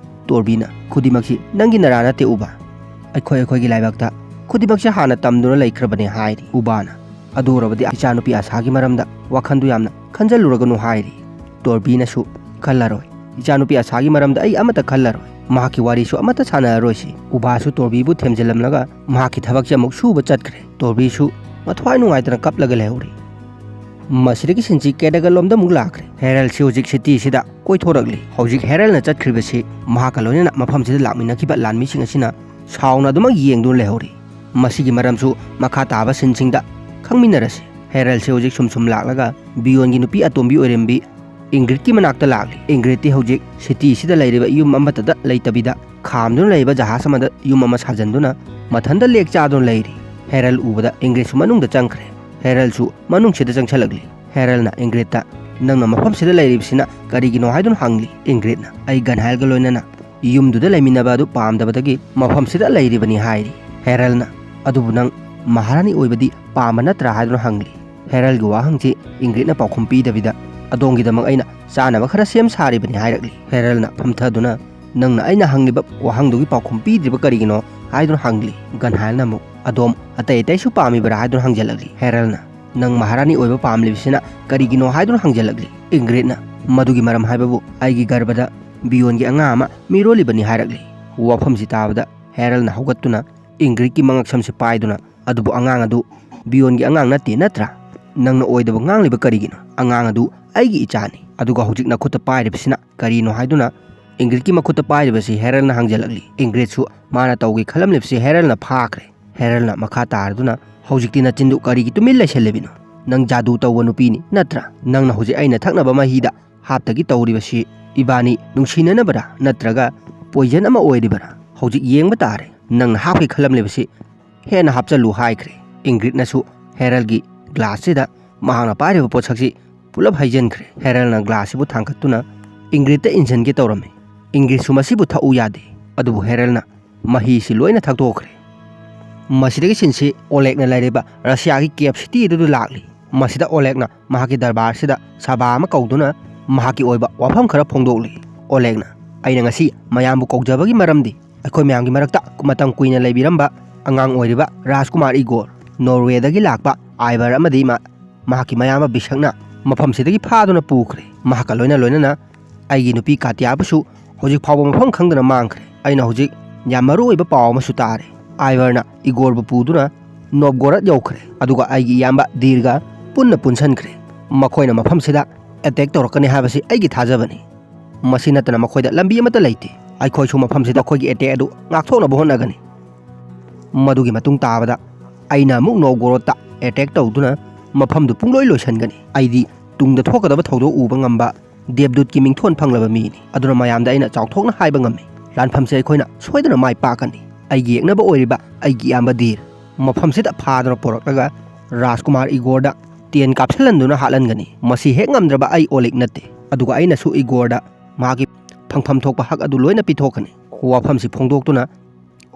ꯇꯣꯔꯕꯤꯅ, "ꯈꯨꯗꯤꯡꯃꯛꯁꯤ ꯅꯪꯒꯤ ꯅꯔꯥ ꯅꯠꯇꯦ ꯎꯕꯥ꯫ ꯑꯩꯈꯣꯏ ꯑꯩꯈꯣꯏꯒꯤ ꯂꯥꯏꯕꯛꯇ ꯈꯨꯗꯤꯡꯃꯛꯁꯤ ꯍꯥꯟꯅ ꯇꯝꯗꯨꯅ ꯂꯩꯈ꯭ꯔꯕꯅꯤ" ꯍꯥꯏꯔꯤ꯫ ꯎꯕꯥꯅ, "ꯑꯗꯨ ꯑꯣꯏꯔꯕꯗꯤ ꯏꯆꯥꯅꯨꯄꯤ ꯑꯁꯥꯒꯤ ꯃꯔꯝꯗ ꯋꯥꯈꯜꯗꯨ ꯌꯥꯝꯅ ꯈꯟꯖꯜꯂꯨꯔꯒꯅꯨ" ꯍꯥꯏꯔꯤ꯫ ꯇꯣꯔꯕꯤꯅꯁꯨ, "ꯈꯜꯂꯔꯣꯏ꯫ ꯏꯆꯥꯅꯨꯄꯤ ꯑꯁꯥꯒꯤ ꯃꯔꯝꯗ ꯑꯩ ꯑꯃꯠꯇ ꯈꯜꯂꯔꯣꯏ꯫ ꯃꯍꯥꯛꯀꯤ ꯋꯥꯔꯤꯁꯨ ꯑꯃꯠꯇ ꯁꯥꯟꯅꯔꯔꯣꯏꯁꯤ"꯫ ꯎꯕꯥꯁꯨ ꯇꯣꯔꯕꯤꯕꯨ ꯊꯦꯝꯖꯤꯜꯂꯝꯂꯒ ꯃꯍꯥꯛꯀꯤ ꯊꯕꯛꯁꯤ ꯑꯃꯨꯛ ꯁꯨꯕ ꯆꯠꯈ꯭ꯔꯦ꯫ ꯇꯣꯔꯕꯤꯁꯨ ꯃꯊ꯭ꯋꯥꯏ ꯅꯨꯡꯉꯥꯏꯇꯅ ꯀꯞꯂꯒ ꯂꯩꯍꯧꯔꯤ꯫ ꯃꯁꯤꯗꯒꯤ ꯁꯤꯟꯁꯤ ꯀꯦꯗꯒꯜ ꯂꯣꯝꯗ ꯑꯃꯨꯛ ꯂꯥꯛꯈ꯭ꯔꯦ꯫ ꯍꯦꯔꯜꯁꯤ ꯍꯧꯖꯤꯛ ꯁꯤꯇꯤꯁꯤꯗ ꯀꯣꯏꯊꯣꯔꯛꯂꯤ꯫ ꯍꯧꯖꯤꯛ ꯍꯦꯔꯜꯅ ꯆꯠꯈ꯭ꯔꯤꯕꯁꯤ ꯃꯍꯥꯛꯀ ꯂꯣꯏꯅꯅ ꯃꯐꯝꯁꯤꯗ ꯂꯥꯛꯃꯤꯟꯅꯈꯤꯕ ꯂꯥꯟꯃꯤꯁꯤꯡ ꯑꯁꯤꯅ ꯁꯥꯎꯅ ꯑꯗꯨꯃꯛ ꯌꯦꯡꯗꯨꯅ ꯂꯩꯍꯧꯔꯤ꯫ ꯃꯁꯤꯒꯤ ꯃꯔꯝꯁꯨ ꯃꯈꯥ ꯇꯥꯕ ꯁꯤꯟꯁꯤꯡꯗ ꯈꯪꯃꯤꯟꯅꯔꯁꯤ꯫ ꯍꯦꯔꯜꯁꯤ ꯍꯧꯖꯤꯛ ꯁꯨꯝ ꯁꯨꯝ ꯂꯥꯛꯂꯒ ꯕꯤꯌꯣꯟꯒꯤ ꯅꯨꯄꯤ ꯑꯇꯣꯝꯕꯤ ꯑꯣꯏꯔꯝꯕꯤ ꯏꯪꯒ꯭ꯔꯤꯠꯀꯤ ꯃꯅꯥꯛꯇ ꯂꯥꯛꯂꯤ꯫ ꯏꯪꯒ꯭ꯔꯤꯠꯇꯤ ꯍꯧꯖꯤꯛ ꯁꯤꯇꯤꯁꯤꯗ ꯂꯩꯔꯤꯕ ꯌꯨꯝ ꯑꯃꯠꯇꯗ ꯂꯩꯇꯕꯤꯗ ꯈꯥꯝꯗꯨꯅ ꯂꯩꯕ ꯖꯍꯥꯖ ꯑꯃꯗ ꯌꯨꯝ ꯑꯃ ꯁꯥꯖꯟꯗꯨꯅ ꯃꯊꯟꯇ ꯂꯦꯛ ꯆꯥꯗꯨꯅ ꯂꯩꯔꯤ꯫ ꯍꯦꯔꯜ ꯎꯕꯗ ꯏꯪꯒ꯭ꯔꯤꯠꯁꯨ ꯃꯅꯨꯡꯗ ꯆꯪꯈ꯭ꯔꯦ꯫ ꯍꯦꯔꯜꯁꯨ ꯃꯅꯨꯡꯁꯤꯗ ꯆꯪꯁꯤꯜꯂꯛꯂꯤ꯫ ꯍꯦꯔꯜꯅ ꯏꯪꯒ꯭ꯔꯤꯠꯇ, "ꯅꯪꯅ ꯃꯐꯝꯁꯤꯗ ꯂꯩꯔꯤꯕꯁꯤꯅ ꯀꯔꯤꯒꯤꯅꯣ?" ꯍꯥꯏꯗꯨꯅ ꯍꯪꯂꯤ꯫ ꯏꯪꯒ꯭ꯔꯤꯠꯅ, "ꯑꯩ ꯒꯟꯍꯥꯏꯜꯒ ꯂꯣꯏꯅꯅ ꯌꯨꯝꯗꯨꯗ ꯂꯩꯃꯤꯟꯅꯕ ꯑꯗꯨ ꯄꯥꯝꯗꯕꯗꯒꯤ ꯃꯐꯝꯁꯤꯗ ꯂꯩꯔꯤꯕꯅꯤ" ꯍꯥꯏꯔꯤ꯫ ꯍꯦꯔꯜꯅ, "ꯑꯗꯨꯕꯨ ꯅꯪ ꯃꯍꯥꯔꯥꯅꯤ ꯑꯣꯏꯕꯗꯤ ꯄꯥꯝꯕ ꯅꯠꯇ꯭ꯔꯥ?" ꯍꯥꯏꯗꯨꯅ ꯍꯪꯂꯤ꯫ ꯍꯦꯔꯜꯒꯤ ꯋꯥꯍꯪꯁꯤ ꯏꯪꯒ꯭ꯔꯤꯠꯅ ꯄꯥꯎꯈꯨꯝ ꯄꯤꯗꯕꯤꯗ, "ꯑꯗꯣꯝꯒꯤꯗꯃꯛ ꯑꯩꯅ ꯆꯥꯅꯕ ꯈꯔ ꯁꯦꯝ ꯁꯥꯔꯤꯕꯅꯤ" ꯍꯥꯏꯔꯛꯂꯤ꯫ ꯍꯦꯔꯜꯅ ꯐꯝꯊꯗꯨꯅ, "ꯅꯪꯅ ꯑꯩꯅ ꯍꯪꯂꯤꯕ ꯋꯥꯍꯪꯗꯨꯒꯤ ꯄꯥꯎꯈꯨꯝ ꯄꯤꯗ꯭ꯔꯤꯕ ꯀꯔꯤꯒꯤꯅꯣ?" ꯍꯥꯏꯗꯨꯅ ꯍꯪꯂꯤ꯫ ꯒꯟꯍꯥꯏꯜꯅ ꯑꯃꯨꯛ, "ꯑꯗꯣꯝ ꯑꯇꯩ ꯑꯇꯩꯁꯨ ꯄꯥꯝꯃꯤꯕ꯭ꯔꯥ?" ꯍꯥꯏꯗꯨꯅ ꯍꯪꯖꯜꯂꯛꯂꯤ꯫ ꯍꯦꯔꯜꯅ, "ꯅꯪ ꯃꯍꯥꯔꯥꯅꯤ ꯑꯣꯏꯕ ꯄꯥꯝꯂꯤꯕꯁꯤꯅ ꯀꯔꯤꯒꯤꯅꯣ?" ꯍꯥꯏꯗꯨꯅ ꯍꯪꯖꯜꯂꯛꯂꯤ꯫ ꯏꯪꯒ꯭ꯔꯤꯠꯅ, "ꯃꯗꯨꯒꯤ ꯃꯔꯝ ꯍꯥꯏꯕꯕꯨ ꯑꯩꯒꯤ ꯒꯔꯚꯗ ꯕꯤꯌꯣꯟꯒꯤ ꯑꯉꯥꯡ ꯑꯃ ꯃꯤꯔꯣꯜꯂꯤꯕꯅꯤ" ꯍꯥꯏꯔꯛꯂꯤ꯫ ꯋꯥꯐꯝꯁꯤ ꯇꯥꯕꯗ ꯍꯦꯔꯜꯅ ꯍꯧꯒꯠꯇꯨꯅ ꯏꯪꯒ꯭ꯔꯤꯠꯀꯤ ꯃꯉꯛꯁꯝꯁꯤ ꯄꯥꯏꯗꯨꯅ, "ꯑꯗꯨꯕꯨ ꯑꯉꯥꯡ ꯑꯗꯨ ꯕꯤꯌꯣꯟꯒꯤ ꯑꯉꯥꯡ ꯅꯠꯇꯦ ꯅꯠꯇ꯭ꯔꯥ? ꯅꯪꯅ ꯑꯣꯏꯗꯕ ꯉꯥꯡꯂꯤꯕ ꯀꯔꯤꯒꯤꯅꯣ? ꯑꯉꯥꯡ ꯑꯗꯨ ꯑꯩꯒꯤ ꯏꯆꯥꯅꯤ꯫ ꯑꯗꯨꯒ ꯍꯧꯖꯤꯛ ꯅꯈꯨꯠꯇ ꯄꯥꯏꯔꯤꯕꯁꯤꯅ ꯀꯔꯤꯅꯣ?" ꯍꯥꯏꯗꯨꯅ ꯏꯪꯒ꯭ꯔꯤꯠꯀꯤ ꯃꯈꯨꯠꯇ ꯄꯥꯏꯔꯤꯕꯁꯤ ꯍꯦꯔꯜꯅ ꯍꯪꯖꯜꯂꯛꯂꯤ꯫ ꯏꯪꯒ꯭ꯔꯤꯠꯁꯨ ꯃꯥꯅ ꯇꯧꯒꯦ ꯈꯜꯂꯝꯂꯤꯕꯁꯤ ꯍꯦꯔꯜꯅ ꯐꯥꯈ꯭ꯔꯦ꯫ ꯍꯦꯔꯜꯅ ꯃꯈꯥ ꯇꯥꯔꯗꯨꯅ, "ꯍꯧꯖꯤꯛꯇꯤ ꯅꯆꯤꯟꯗꯨ ꯀꯔꯤꯒꯤ ꯇꯨꯃꯤꯟ ꯂꯩꯁꯜꯂꯤꯕꯅꯣ? ꯅꯪ ꯖꯥꯗꯨ ꯇꯧꯕ ꯅꯨꯄꯤꯅꯤ ꯅꯠꯇ꯭ꯔꯥ? ꯅꯪꯅ ꯍꯧꯖꯤꯛ ꯑꯩꯅ ꯊꯛꯅꯕ ꯃꯍꯤꯗ ꯍꯥꯞꯇꯒꯤ ꯇꯧꯔꯤꯕꯁꯤ ꯏꯕꯥꯅꯤ ꯅꯨꯡꯁꯤꯅꯅꯕꯔꯥ ꯅꯠꯇ꯭ꯔꯒ ꯄꯣꯏꯖꯟ ꯑꯃ ꯑꯣꯏꯔꯤꯕꯔꯥ? "ꯍꯧꯖꯤꯛ ꯌꯦꯡꯕ ꯇꯥꯔꯦ, ꯅꯪꯅ ꯍꯥꯞꯀꯦ ꯈꯜꯂꯝꯂꯤꯕꯁꯤ ꯍꯦꯟꯅ ꯍꯥꯞꯆꯜꯂꯨ" ꯍꯥꯏꯈ꯭ꯔꯦ꯫ ꯏꯪꯒ꯭ꯔꯤꯠꯅꯁꯨ ꯍꯦꯔꯜꯒꯤ ꯒ꯭ꯂꯥꯁꯁꯤꯗ ꯃꯍꯥꯛꯅ ꯄꯥꯏꯔꯤꯕ ꯄꯣꯠꯁꯛꯁꯤ ꯄꯨꯂꯞ ꯍꯩꯖꯤꯟꯈ꯭ꯔꯦ꯫ ꯍꯦꯔꯜꯅ ꯒ꯭ꯂꯥꯁꯁꯤꯕꯨ ꯊꯥꯡꯒꯠꯇꯨꯅ ꯏꯪꯒ꯭ꯔꯤꯠꯇ ꯏꯟꯁꯤꯟꯒꯦ ꯇꯧꯔꯝꯃꯤ꯫ ꯏꯪꯒ꯭ꯔꯤꯠꯁꯨ ꯃꯁꯤꯕꯨ ꯊꯛꯎ ꯌꯥꯗꯦ, ꯑꯗꯨꯕꯨ ꯍꯦꯔꯜꯅ ꯃꯍꯤꯁꯤ ꯂꯣꯏꯅ ꯊꯛꯇꯣꯛꯈ꯭ꯔꯦ꯫ ꯃꯁꯤꯗꯒꯤ ꯁꯤꯟꯁꯤ ꯑꯣꯂꯦꯛꯅ ꯂꯩꯔꯤꯕ ꯔꯁꯤꯌꯥꯒꯤ ꯀꯦꯞ ꯁꯤꯇꯤ ꯑꯗꯨꯗ ꯂꯥꯛꯂꯤ꯫ ꯃꯁꯤꯗ ꯑꯣꯂꯦꯛꯅ ꯃꯍꯥꯛꯀꯤ ꯗꯔꯕꯥꯔꯁꯤꯗ ꯁꯚꯥ ꯑꯃ ꯀꯧꯗꯨꯅ ꯃꯍꯥꯛꯀꯤ ꯑꯣꯏꯕ ꯋꯥꯐꯝ ꯈꯔ ꯐꯣꯡꯗꯣꯛꯂꯤ꯫ ꯑꯣꯂꯦꯛꯅ, "ꯑꯩꯅ ꯉꯁꯤ ꯃꯌꯥꯝꯕꯨ ꯀꯧꯖꯕꯒꯤ ꯃꯔꯝꯗꯤ ꯑꯩꯈꯣꯏ ꯃꯌꯥꯝꯒꯤ ꯃꯔꯛꯇ ꯃꯇꯝ ꯀꯨꯏꯅ ꯂꯩꯕꯤꯔꯝꯕ ꯑꯉꯥꯡ ꯑꯣꯏꯔꯤꯕ ꯔꯥꯖꯀꯨꯃꯥꯔ ꯏꯒꯣꯔ, ꯅꯣꯔꯋꯦꯗꯒꯤ ꯂꯥꯛꯄ ꯑꯥꯏꯚꯔ ꯑꯃꯗꯤ ꯃꯥ-, ꯃꯍꯥꯛꯀꯤ ꯃꯌꯥꯝꯕ ꯕꯤꯁꯛꯅ ꯃꯐꯝꯁꯤꯗꯒꯤ ꯐꯥꯗꯨꯅ ꯄꯨꯈ꯭ꯔꯦ꯫ ꯃꯍꯥꯛꯀ ꯂꯣꯏꯅ ꯂꯣꯏꯅꯅ ꯑꯩꯒꯤ ꯅꯨꯄꯤ ꯀꯥꯇꯤꯌꯥꯕꯨꯁꯨ ꯍꯧꯖꯤꯛ ꯐꯥꯎꯕ ꯃꯐꯝ ꯈꯪꯗꯅ ꯃꯥꯡꯈ꯭ꯔꯦ꯫ ꯑꯩꯅ ꯍꯧꯖꯤꯛ ꯌꯥꯝ ꯃꯔꯨ ꯑꯣꯏꯕ ꯄꯥꯎ ꯑꯃꯁꯨ ꯇꯥꯔꯦ꯫ ꯑꯥꯏꯚꯔꯅ ꯏꯒꯣꯔꯕꯨ ꯄꯨꯗꯨꯅ ꯅꯣꯞꯒꯣꯔꯠ ꯌꯧꯈ꯭ꯔꯦ, ꯑꯗꯨꯒ ꯑꯩꯒꯤ ꯏꯌꯥꯝꯕ ꯗꯤꯔꯒ ꯄꯨꯟꯅ ꯄꯨꯟꯁꯟꯈ꯭ꯔꯦ꯫ ꯃꯈꯣꯏꯅ ꯃꯐꯝꯁꯤꯗ ꯑꯦꯇꯦꯛ ꯇꯧꯔꯛꯀꯅꯤ ꯍꯥꯏꯕꯁꯤ ꯑꯩꯒꯤ ꯊꯥꯖꯕꯅꯤ꯫ ꯃꯁꯤ ꯅꯠꯇꯅ ꯃꯈꯣꯏꯗ ꯂꯝꯕꯤ ꯑꯃꯠꯇ ꯂꯩꯇꯦ꯫ ꯑꯩꯈꯣꯏꯁꯨ ꯃꯐꯝꯁꯤꯗ ꯑꯩꯈꯣꯏꯒꯤ ꯑꯦꯇꯦꯛ ꯑꯗꯨ ꯉꯥꯛꯊꯣꯛꯅꯕ ꯍꯣꯠꯅꯒꯅꯤ꯫ ꯃꯗꯨꯒꯤ ꯃꯇꯨꯡ ꯇꯥꯕꯗ ꯑꯩꯅ ꯑꯃꯨꯛ ꯅꯣꯞꯒꯣꯔꯣꯠꯇ ꯑꯦꯇꯦꯛ ꯇꯧꯗꯨꯅ ꯃꯐꯝꯗꯨ ꯄꯨꯡꯂꯣꯏ ꯂꯣꯏꯁꯤꯟꯒꯅꯤ꯫ ꯑꯩꯗꯤ ꯇꯨꯡꯗ ꯊꯣꯛꯀꯗꯕ ꯊꯧꯗꯣꯛ ꯎꯕ ꯉꯝꯕ ꯗꯦꯕꯗꯨꯠꯀꯤ ꯃꯤꯡꯊꯣꯟ ꯐꯪꯂꯕ ꯃꯤꯅꯤ꯫ ꯑꯗꯨꯅ ꯃꯌꯥꯝꯗ ꯑꯩꯅ ꯆꯥꯎꯊꯣꯛꯅ ꯍꯥꯏꯕ ꯉꯝꯃꯤ, ꯂꯥꯟꯐꯝꯁꯦ ꯑꯩꯈꯣꯏꯅ ꯁꯣꯏꯗꯅ ꯃꯥꯏ ꯄꯥꯛꯀꯅꯤ꯫ ꯑꯩꯒꯤ ꯌꯦꯛꯅꯕ ꯑꯣꯏꯔꯤꯕ ꯑꯩꯒꯤ ꯏꯌꯥꯝꯕ ꯗꯤꯔ ꯃꯐꯝꯁꯤꯗ ꯐꯥꯗꯨꯅ ꯄꯨꯔꯛꯂꯒ ꯔꯥꯖꯀꯨꯃꯥꯔ ꯏꯒꯣꯔꯗ ꯇꯦꯟ ꯀꯥꯞꯁꯤꯜꯍꯟꯗꯨꯅ ꯍꯥꯠꯍꯟꯒꯅꯤ꯫ ꯃꯁꯤ ꯍꯦꯛ ꯉꯝꯗ꯭ꯔꯕ ꯑꯩ ꯑꯣꯂꯤꯛ ꯅꯠꯇꯦ, ꯑꯗꯨꯒ ꯑꯩꯅꯁꯨ ꯏꯒꯣꯔꯗ ꯃꯍꯥꯛꯀꯤ ꯐꯪꯐꯝ ꯊꯣꯛꯄ ꯍꯛ ꯑꯗꯨ ꯂꯣꯏꯅ ꯄꯤꯊꯣꯛꯀꯅꯤ꯫ ꯋꯥꯐꯝꯁꯤ ꯐꯣꯡꯗꯣꯛꯇꯨꯅ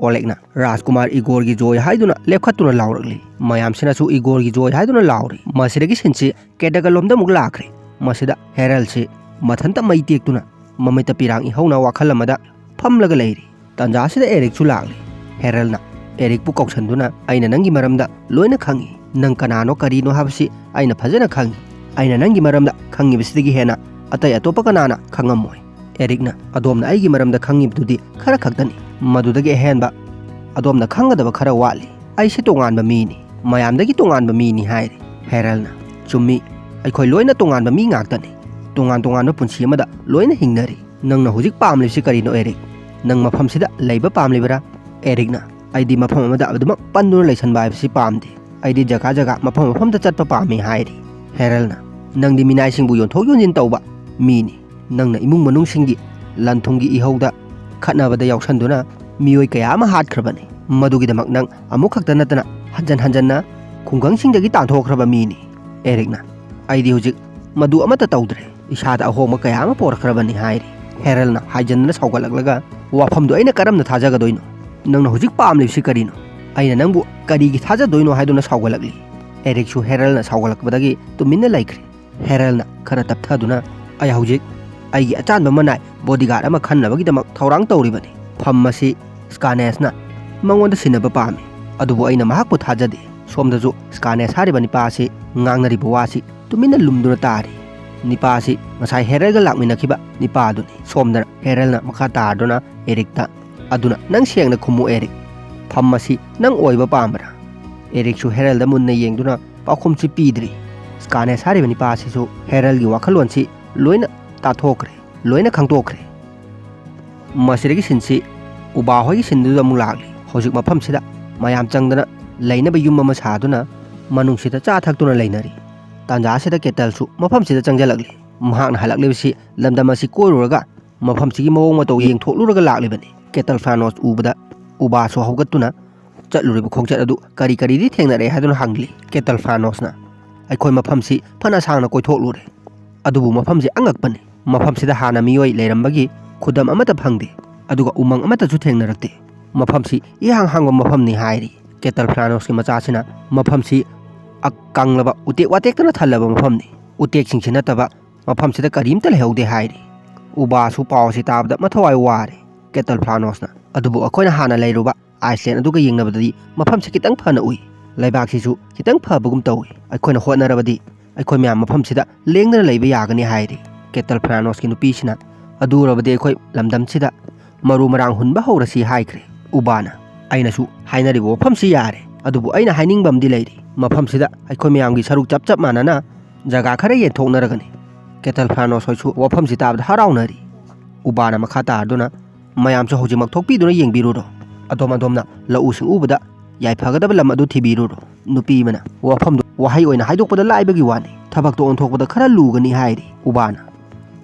ꯑꯣꯂꯦꯛꯅ ꯔꯥꯖꯀꯨꯃꯥꯔ ꯏꯒꯣꯔꯒꯤ ꯖꯣꯏ ꯍꯥꯏꯗꯨꯅ ꯂꯦꯞꯈꯠꯇꯨꯅ ꯂꯥꯎꯔꯛꯂꯤ꯫ ꯃꯌꯥꯝꯁꯤꯅꯁꯨ ꯏꯒꯣꯔꯒꯤ ꯖꯣꯏ ꯍꯥꯏꯗꯨꯅ ꯂꯥꯎꯔꯤ꯫ ꯃꯁꯤꯗꯒꯤ ꯁꯤꯟꯁꯤ ꯀꯦꯗꯒꯂꯣꯝꯗ ꯑꯃꯨꯛ ꯂꯥꯛꯈ꯭ꯔꯦ꯫ ꯃꯁꯤꯗ ꯍꯦꯔꯜꯁꯤ ꯃꯊꯟꯇ ꯃꯩ ꯇꯦꯛꯇꯨꯅ ꯃꯃꯤꯠꯇ ꯄꯤꯔꯥꯡ ꯏꯍꯧꯅ ꯋꯥꯈꯜ ꯑꯃꯗ ꯐꯝꯂꯒ ꯂꯩꯔꯤ꯫ ꯇꯥꯟꯖꯥꯁꯤꯗ ꯑꯦꯔꯤꯛꯁꯨ ꯂꯥꯛꯂꯤ꯫ ꯍꯦꯔꯜꯅ ꯑꯦꯔꯤꯛꯄꯨ ꯀꯧꯁꯟꯗꯨꯅ, "ꯑꯩꯅ ꯅꯪꯒꯤ ꯃꯔꯝꯗ ꯂꯣꯏꯅ ꯈꯪꯏ꯫ ꯅꯪ ꯀꯅꯥꯅꯣ ꯀꯔꯤꯅꯣ ꯍꯥꯏꯕꯁꯤ ꯑꯩꯅ ꯐꯖꯅ ꯈꯪꯏ꯫ ꯑꯩꯅ ꯅꯪꯒꯤ ꯃꯔꯝꯗ ꯈꯪꯉꯤꯕꯁꯤꯗꯒꯤ ꯍꯦꯟꯅ ꯑꯇꯩ ꯑꯇꯣꯞꯄ ꯀꯅꯥꯅ ꯈꯪꯉꯝꯃꯣꯏ꯫" ꯑꯦꯔꯤꯛꯅ, "ꯑꯗꯣꯝꯅ ꯑꯩꯒꯤ ꯃꯔꯝꯗ ꯈꯪꯉꯤꯕꯗꯨꯗꯤ ꯈꯔ ꯈꯛꯇꯅꯤ꯫ ꯃꯗꯨꯗꯒꯤ ꯑꯍꯦꯟꯕ ꯑꯗꯣꯝꯅ ꯈꯪꯒꯗꯕ ꯈꯔ ꯋꯥꯠꯂꯤ꯫ ꯑꯩꯁꯦ ꯇꯣꯉꯥꯟꯕ ꯃꯤꯅꯤ, ꯃꯌꯥꯝꯗꯒꯤ ꯇꯣꯉꯥꯟꯕ ꯃꯤꯅꯤ" ꯍꯥꯏꯔꯤ꯫ ꯍꯦꯔꯜꯅ, "ꯆꯨꯝꯃꯤ, ꯑꯩꯈꯣꯏ ꯂꯣꯏꯅ ꯇꯣꯉꯥꯟꯕ ꯃꯤ ꯉꯥꯛꯇꯅꯤ꯫ ꯇꯣꯉꯥꯟ ꯇꯣꯉꯥꯟꯕ ꯄꯨꯟꯁꯤ ꯑꯃꯗ ꯂꯣꯏꯅ ꯍꯤꯡꯅꯔꯤ꯫ ꯅꯪꯅ ꯍꯧꯖꯤꯛ ꯄꯥꯝꯂꯤꯕꯁꯤ ꯀꯔꯤꯅꯣ, ꯑꯦꯔꯤꯛ? ꯅꯪ ꯃꯐꯝꯁꯤꯗ ꯂꯩꯕ ꯄꯥꯝꯂꯤꯕꯔꯥ?" ꯑꯦꯔꯤꯛꯅ, "ꯑꯩꯗꯤ ꯃꯐꯝ ꯑꯃꯗ ꯑꯗꯨꯃꯛ ꯄꯟꯗꯨꯅ ꯂꯩꯁꯟꯕ ꯍꯥꯏꯕꯁꯤ ꯄꯥꯝꯗꯦ꯫ ꯑꯩꯗꯤ ꯖꯒꯥ ꯖꯒꯥ, ꯃꯐꯝ ꯃꯐꯝꯗ ꯆꯠꯄ ꯄꯥꯝꯃꯤ" ꯍꯥꯏꯔꯤ꯫ ꯍꯦꯔꯜꯅ, "ꯅꯪꯗꯤ ꯃꯤꯅꯥꯏꯁꯤꯡꯕꯨ ꯌꯣꯟꯊꯣꯛ ꯌꯣꯟꯁꯤꯟ ꯇꯧꯕ ꯃꯤꯅꯤ꯫ ꯅꯪꯅ ꯏꯃꯨꯡ ꯃꯅꯨꯡꯁꯤꯡꯒꯤ ꯂꯟ ꯊꯨꯝꯒꯤ ꯏꯍꯧꯗ ꯈꯠꯅꯕꯗ ꯌꯥꯎꯁꯟꯗꯨꯅ ꯃꯤꯑꯣꯏ ꯀꯌꯥ ꯑꯃ ꯍꯥꯠꯈ꯭ꯔꯕꯅꯤ꯫ ꯃꯗꯨꯒꯤꯗꯃꯛ ꯅꯪ ꯑꯃꯨꯛ ꯈꯛꯇ ꯅꯠꯇꯅ ꯍꯟꯖꯟ ꯍꯟꯖꯟꯅ ꯈꯨꯡꯒꯪꯁꯤꯡꯗꯒꯤ ꯇꯥꯟꯊꯣꯛꯈ꯭ꯔꯕ ꯃꯤꯅꯤ꯫ ꯑꯦꯔꯤꯛꯅ, "ꯑꯩꯗꯤ ꯍꯧꯖꯤꯛ ꯃꯗꯨ ꯑꯃꯠꯇ ꯇꯧꯗ꯭ꯔꯦ꯫ ꯏꯁꯥꯗ ꯑꯍꯣꯡꯕ ꯀꯌꯥ ꯑꯃ ꯄꯣꯔꯛꯈ꯭ꯔꯕꯅꯤ" ꯍꯥꯏꯔꯤ꯫ ꯍꯦꯔꯜꯅ ꯍꯥꯏꯖꯟꯗꯅ ꯁꯥꯎꯒꯠꯂꯛꯂꯒ, "ꯋꯥꯐꯝꯗꯨ ꯑꯩꯅ ꯀꯔꯝꯅ ꯊꯥꯖꯒꯗꯣꯏꯅꯣ? ꯅꯪꯅ ꯍꯧꯖꯤꯛ ꯄꯥꯝꯂꯤꯕꯁꯤ ꯀꯔꯤꯅꯣ? ꯑꯩꯅ ꯅꯪꯕꯨ ꯀꯔꯤꯒꯤ ꯊꯥꯖꯗꯣꯏꯅꯣ?" ꯍꯥꯏꯗꯨꯅ ꯁꯥꯎꯒꯠꯂꯛꯂꯤ꯫ ꯑꯦꯔꯤꯛꯁꯨ ꯍꯦꯔꯜꯅ ꯁꯥꯎꯒꯠꯂꯛꯄꯗꯒꯤ ꯇꯨꯃꯤꯟꯅ ꯂꯩꯈ꯭ꯔꯦ꯫ ꯍꯦꯔꯜꯅ ꯈꯔ ꯇꯞꯊꯗꯨꯅ, "ꯑꯩ ꯍꯧꯖꯤꯛ ꯑꯩꯒꯤ ꯑꯆꯥꯟꯕ ꯃꯅꯥꯏ ꯕꯣꯗꯤꯒꯥꯔꯗ ꯑꯃ ꯈꯟꯅꯕꯒꯤꯗꯃꯛ ꯊꯧꯔꯥꯡ ꯇꯧꯔꯤꯕꯅꯤ꯫ ꯐꯝ ꯑꯁꯤ ꯁ꯭ꯀꯥꯅꯦꯁꯅ ꯃꯉꯣꯟꯗ ꯁꯤꯟꯅꯕ ꯄꯥꯝꯃꯤ, ꯑꯗꯨꯕꯨ ꯑꯩꯅ ꯃꯍꯥꯛꯄꯨ ꯊꯥꯖꯗꯦ꯫" ꯁꯣꯝꯗꯁꯨ ꯁ꯭ꯀꯥꯅꯦꯁ ꯍꯥꯏꯔꯤꯕ ꯅꯤꯄꯥ ꯑꯁꯤ ꯉꯥꯡꯅꯔꯤꯕ ꯋꯥꯁꯤ ꯇꯨꯃꯤꯟꯅ ꯂꯨꯝꯗꯨꯅ ꯇꯥꯔꯤ꯫ ꯅꯤꯄꯥ ꯑꯁꯤ ꯉꯁꯥꯏ ꯍꯦꯔꯜꯒ ꯂꯥꯛꯃꯤꯟꯅꯈꯤꯕ ꯅꯤꯄꯥ ꯑꯗꯨꯅꯤ꯫ ꯁꯣꯝꯗꯅ ꯍꯦꯔꯜꯅ ꯃꯈꯥ ꯇꯥꯔꯗꯨꯅ ꯑꯦꯔꯤꯛꯇ, "ꯑꯗꯨꯅ ꯅꯪ ꯁꯦꯡꯅ ꯈꯨꯝꯃꯨ ꯑꯦꯔꯤꯛ, ꯐꯝ ꯑꯁꯤ ꯅꯪ ꯑꯣꯏꯕ ꯄꯥꯝꯕ꯭ꯔꯥ?" ꯑꯦꯔꯤꯛꯁꯨ ꯍꯦꯔꯜꯗ ꯃꯨꯟꯅ ꯌꯦꯡꯗꯨꯅ ꯄꯥꯎꯈꯨꯝꯁꯤ ꯄꯤꯗ꯭ꯔꯤ꯫ ꯁ꯭ꯀꯥꯅꯦꯁ ꯍꯥꯏꯔꯤꯕ ꯅꯤꯄꯥ ꯑꯁꯤꯁꯨ ꯍꯦꯔꯜꯒꯤ ꯋꯥꯈꯜꯂꯣꯟꯁꯤ ꯂꯣꯏꯅ ꯇꯥꯊꯣꯛꯈ꯭ꯔꯦ, ꯂꯣꯏꯅ ꯈꯪꯗꯣꯛꯈ꯭ꯔꯦ꯫ ꯃꯁꯤꯗꯒꯤ ꯁꯤꯟꯁꯤ ꯎꯕꯥ ꯍꯣꯏꯒꯤ ꯁꯤꯟꯗꯨꯗ ꯑꯃꯨꯛ ꯂꯥꯛꯂꯤ꯫ ꯍꯧꯖꯤꯛ ꯃꯐꯝꯁꯤꯗ ꯃꯌꯥꯝ ꯆꯪꯗꯅ ꯂꯩꯅꯕ ꯌꯨꯝ ꯑꯃ ꯁꯥꯗꯨꯅ ꯃꯅꯨꯡꯁꯤꯗ ꯆꯥ ꯊꯛꯇꯨꯅ ꯂꯩꯅꯔꯤ꯫ ꯇꯥꯟꯖꯥ ꯑꯁꯤꯗ ꯀꯦꯇꯜꯁꯨ ꯃꯐꯝꯁꯤꯗ ꯆꯪꯁꯤꯜꯂꯛꯂꯤ꯫ ꯃꯍꯥꯛꯅ ꯍꯜꯂꯛꯂꯤꯕꯁꯤ ꯂꯝꯗꯝ ꯑꯁꯤ ꯀꯣꯏꯔꯨꯔꯒ ꯃꯐꯝꯁꯤꯒꯤ ꯃꯑꯣꯡ ꯃꯇꯧ ꯌꯦꯡꯊꯣꯛꯂꯨꯔꯒ ꯂꯥꯛꯂꯤꯕꯅꯤ꯫ ꯀꯦꯇꯜ ꯐ꯭ꯂꯥꯅꯣꯁ ꯎꯕꯗ ꯎꯕꯥꯁꯨ ꯍꯧꯒꯠꯇꯨꯅ ꯆꯠꯂꯨꯔꯤꯕ ꯈꯣꯡꯆꯠ ꯑꯗꯨ ꯀꯔꯤ ꯀꯔꯤꯗꯤ ꯊꯦꯡꯅꯔꯛꯑꯦ ꯍꯥꯏꯗꯨꯅ ꯍꯪꯂꯤ꯫ ꯀꯦꯇꯜ ꯐ꯭ꯂꯥꯅꯣꯁꯅ, "ꯑꯩꯈꯣꯏ ꯃꯐꯝꯁꯤ ꯐꯅ ꯁꯥꯡꯅ ꯀꯣꯏꯊꯣꯛꯂꯨꯔꯦ, ꯑꯗꯨꯕꯨ ꯃꯐꯝꯁꯤ ꯑꯉꯛꯄꯅꯤ꯫ ꯃꯐꯝꯁꯤꯗ ꯍꯥꯟꯅ ꯃꯤꯑꯣꯏ ꯂꯩꯔꯝꯕꯒꯤ ꯈꯨꯗꯝ ꯑꯃꯠꯇ ꯐꯪꯗꯦ, ꯑꯗꯨꯒ ꯎꯃꯪ ꯑꯃꯠꯇꯁꯨ ꯊꯦꯡꯅꯔꯛꯇꯦ꯫ ꯃꯐꯝꯁꯤ ꯏꯍꯥꯡ ꯍꯥꯡꯕ ꯃꯐꯝꯅꯤ" ꯍꯥꯏꯔꯤ꯫ ꯀꯦꯇꯜ ꯐ꯭ꯂꯥꯅꯣꯁꯀꯤ ꯃꯆꯥꯁꯤꯅ, "ꯃꯐꯝꯁꯤ ꯑꯀꯪꯂꯕ ꯎꯇꯦꯛ ꯋꯥꯇꯦꯛꯇꯅ ꯊꯜꯂꯕ ꯃꯐꯝꯅꯤ꯫ ꯎꯇꯦꯛꯁꯤꯡꯁꯤ ꯅꯠꯇꯕ ꯃꯐꯝꯁꯤꯗ ꯀꯔꯤꯝꯇ ꯂꯩꯍꯧꯗꯦ" ꯍꯥꯏꯔꯤ꯫ ꯎꯕꯥꯁꯨ ꯄꯥꯎ ꯑꯁꯤ ꯇꯥꯕꯗ ꯃꯊꯋꯥꯏ ꯋꯥꯔꯦ꯫ ꯀꯦꯇꯜ ꯐ꯭ꯂꯥꯅꯣꯁꯅ, "ꯑꯗꯨꯕꯨ ꯑꯩꯈꯣꯏꯅ ꯍꯥꯟꯅ ꯂꯩꯔꯨꯕ ꯑꯥꯏꯁꯂꯦꯟ ꯑꯗꯨꯒ ꯌꯦꯡꯅꯕꯗꯗꯤ ꯃꯐꯝꯁꯤ ꯈꯤꯇꯪ ꯐꯅ ꯎꯏ꯫ ꯂꯩꯕꯥꯛꯁꯤꯁꯨ ꯈꯤꯇꯪ ꯐꯕꯒꯨꯝ ꯇꯧꯏ꯫ ꯑꯩꯈꯣꯏꯅ ꯍꯣꯠꯅꯔꯕꯗꯤ ꯑꯩꯈꯣꯏ ꯃꯌꯥꯝ ꯃꯐꯝꯁꯤꯗ ꯂꯦꯡꯗꯅ ꯂꯩꯕ ꯌꯥꯒꯅꯤ" ꯍꯥꯏꯔꯤ꯫ ꯀꯦꯇꯜ ꯐ꯭ꯂꯥꯅꯣꯁꯀꯤ ꯅꯨꯄꯤꯁꯤꯅ, "ꯑꯗꯨ ꯑꯣꯏꯔꯕꯗꯤ ꯑꯩꯈꯣꯏ ꯂꯝꯗꯝꯁꯤꯗ ꯃꯔꯨ ꯃꯔꯥꯡ ꯍꯨꯟꯕ ꯍꯧꯔꯁꯤ" ꯍꯥꯏꯈ꯭ꯔꯦ꯫ ꯎꯕꯥꯅ, "ꯑꯩꯅꯁꯨ ꯍꯥꯏꯅꯔꯤꯕ ꯋꯥꯐꯝꯁꯤ ꯌꯥꯔꯦ, ꯑꯗꯨꯕꯨ ꯑꯩꯅ ꯍꯥꯏꯅꯤꯡꯕ ꯑꯃꯗꯤ ꯂꯩꯔꯤ꯫ ꯃꯐꯝꯁꯤꯗ ꯑꯩꯈꯣꯏ ꯃꯌꯥꯝꯒꯤ ꯁꯔꯨꯛ ꯆꯞ ꯆꯞ ꯃꯥꯟꯅꯅ ꯖꯒꯥ ꯈꯔ ꯌꯦꯟꯊꯣꯛꯅꯔꯒꯅꯤ꯫" ꯀꯦꯇꯜ ꯐ꯭ꯂꯥꯅꯣꯁ ꯍꯣꯏꯁꯨ ꯋꯥꯐꯝꯁꯤ ꯇꯥꯕꯗ ꯍꯔꯥꯎꯅꯔꯤ꯫ ꯎꯕꯥꯅ ꯃꯈꯥ ꯇꯥꯔꯗꯨꯅ, "ꯃꯌꯥꯝꯁꯨ ꯍꯧꯖꯤꯛꯃꯛ ꯊꯣꯛꯄꯤꯗꯨꯅ ꯌꯦꯡꯕꯤꯔꯨꯔꯣ꯫ ꯑꯗꯣꯝ ꯑꯗꯣꯝꯅ ꯂꯧꯎ ꯁꯤꯡꯎꯕꯗ ꯌꯥꯏꯐꯒꯗꯕ ꯂꯝ ꯑꯗꯨ ꯊꯤꯕꯤꯔꯨꯔꯣ꯫" ꯅꯨꯄꯤ ꯑꯃꯅ ꯋꯥꯐꯝꯗꯨ ꯋꯥꯍꯩ ꯑꯣꯏꯅ ꯍꯥꯏꯗꯣꯛꯄꯗ ꯂꯥꯏꯕꯒꯤ ꯋꯥꯅꯤ, ꯊꯕꯛꯇ ꯑꯣꯟꯊꯣꯛꯄꯗ ꯈꯔ ꯂꯨꯒꯅꯤ ꯍꯥꯏꯔꯤ꯫ ꯎꯕꯥꯅ,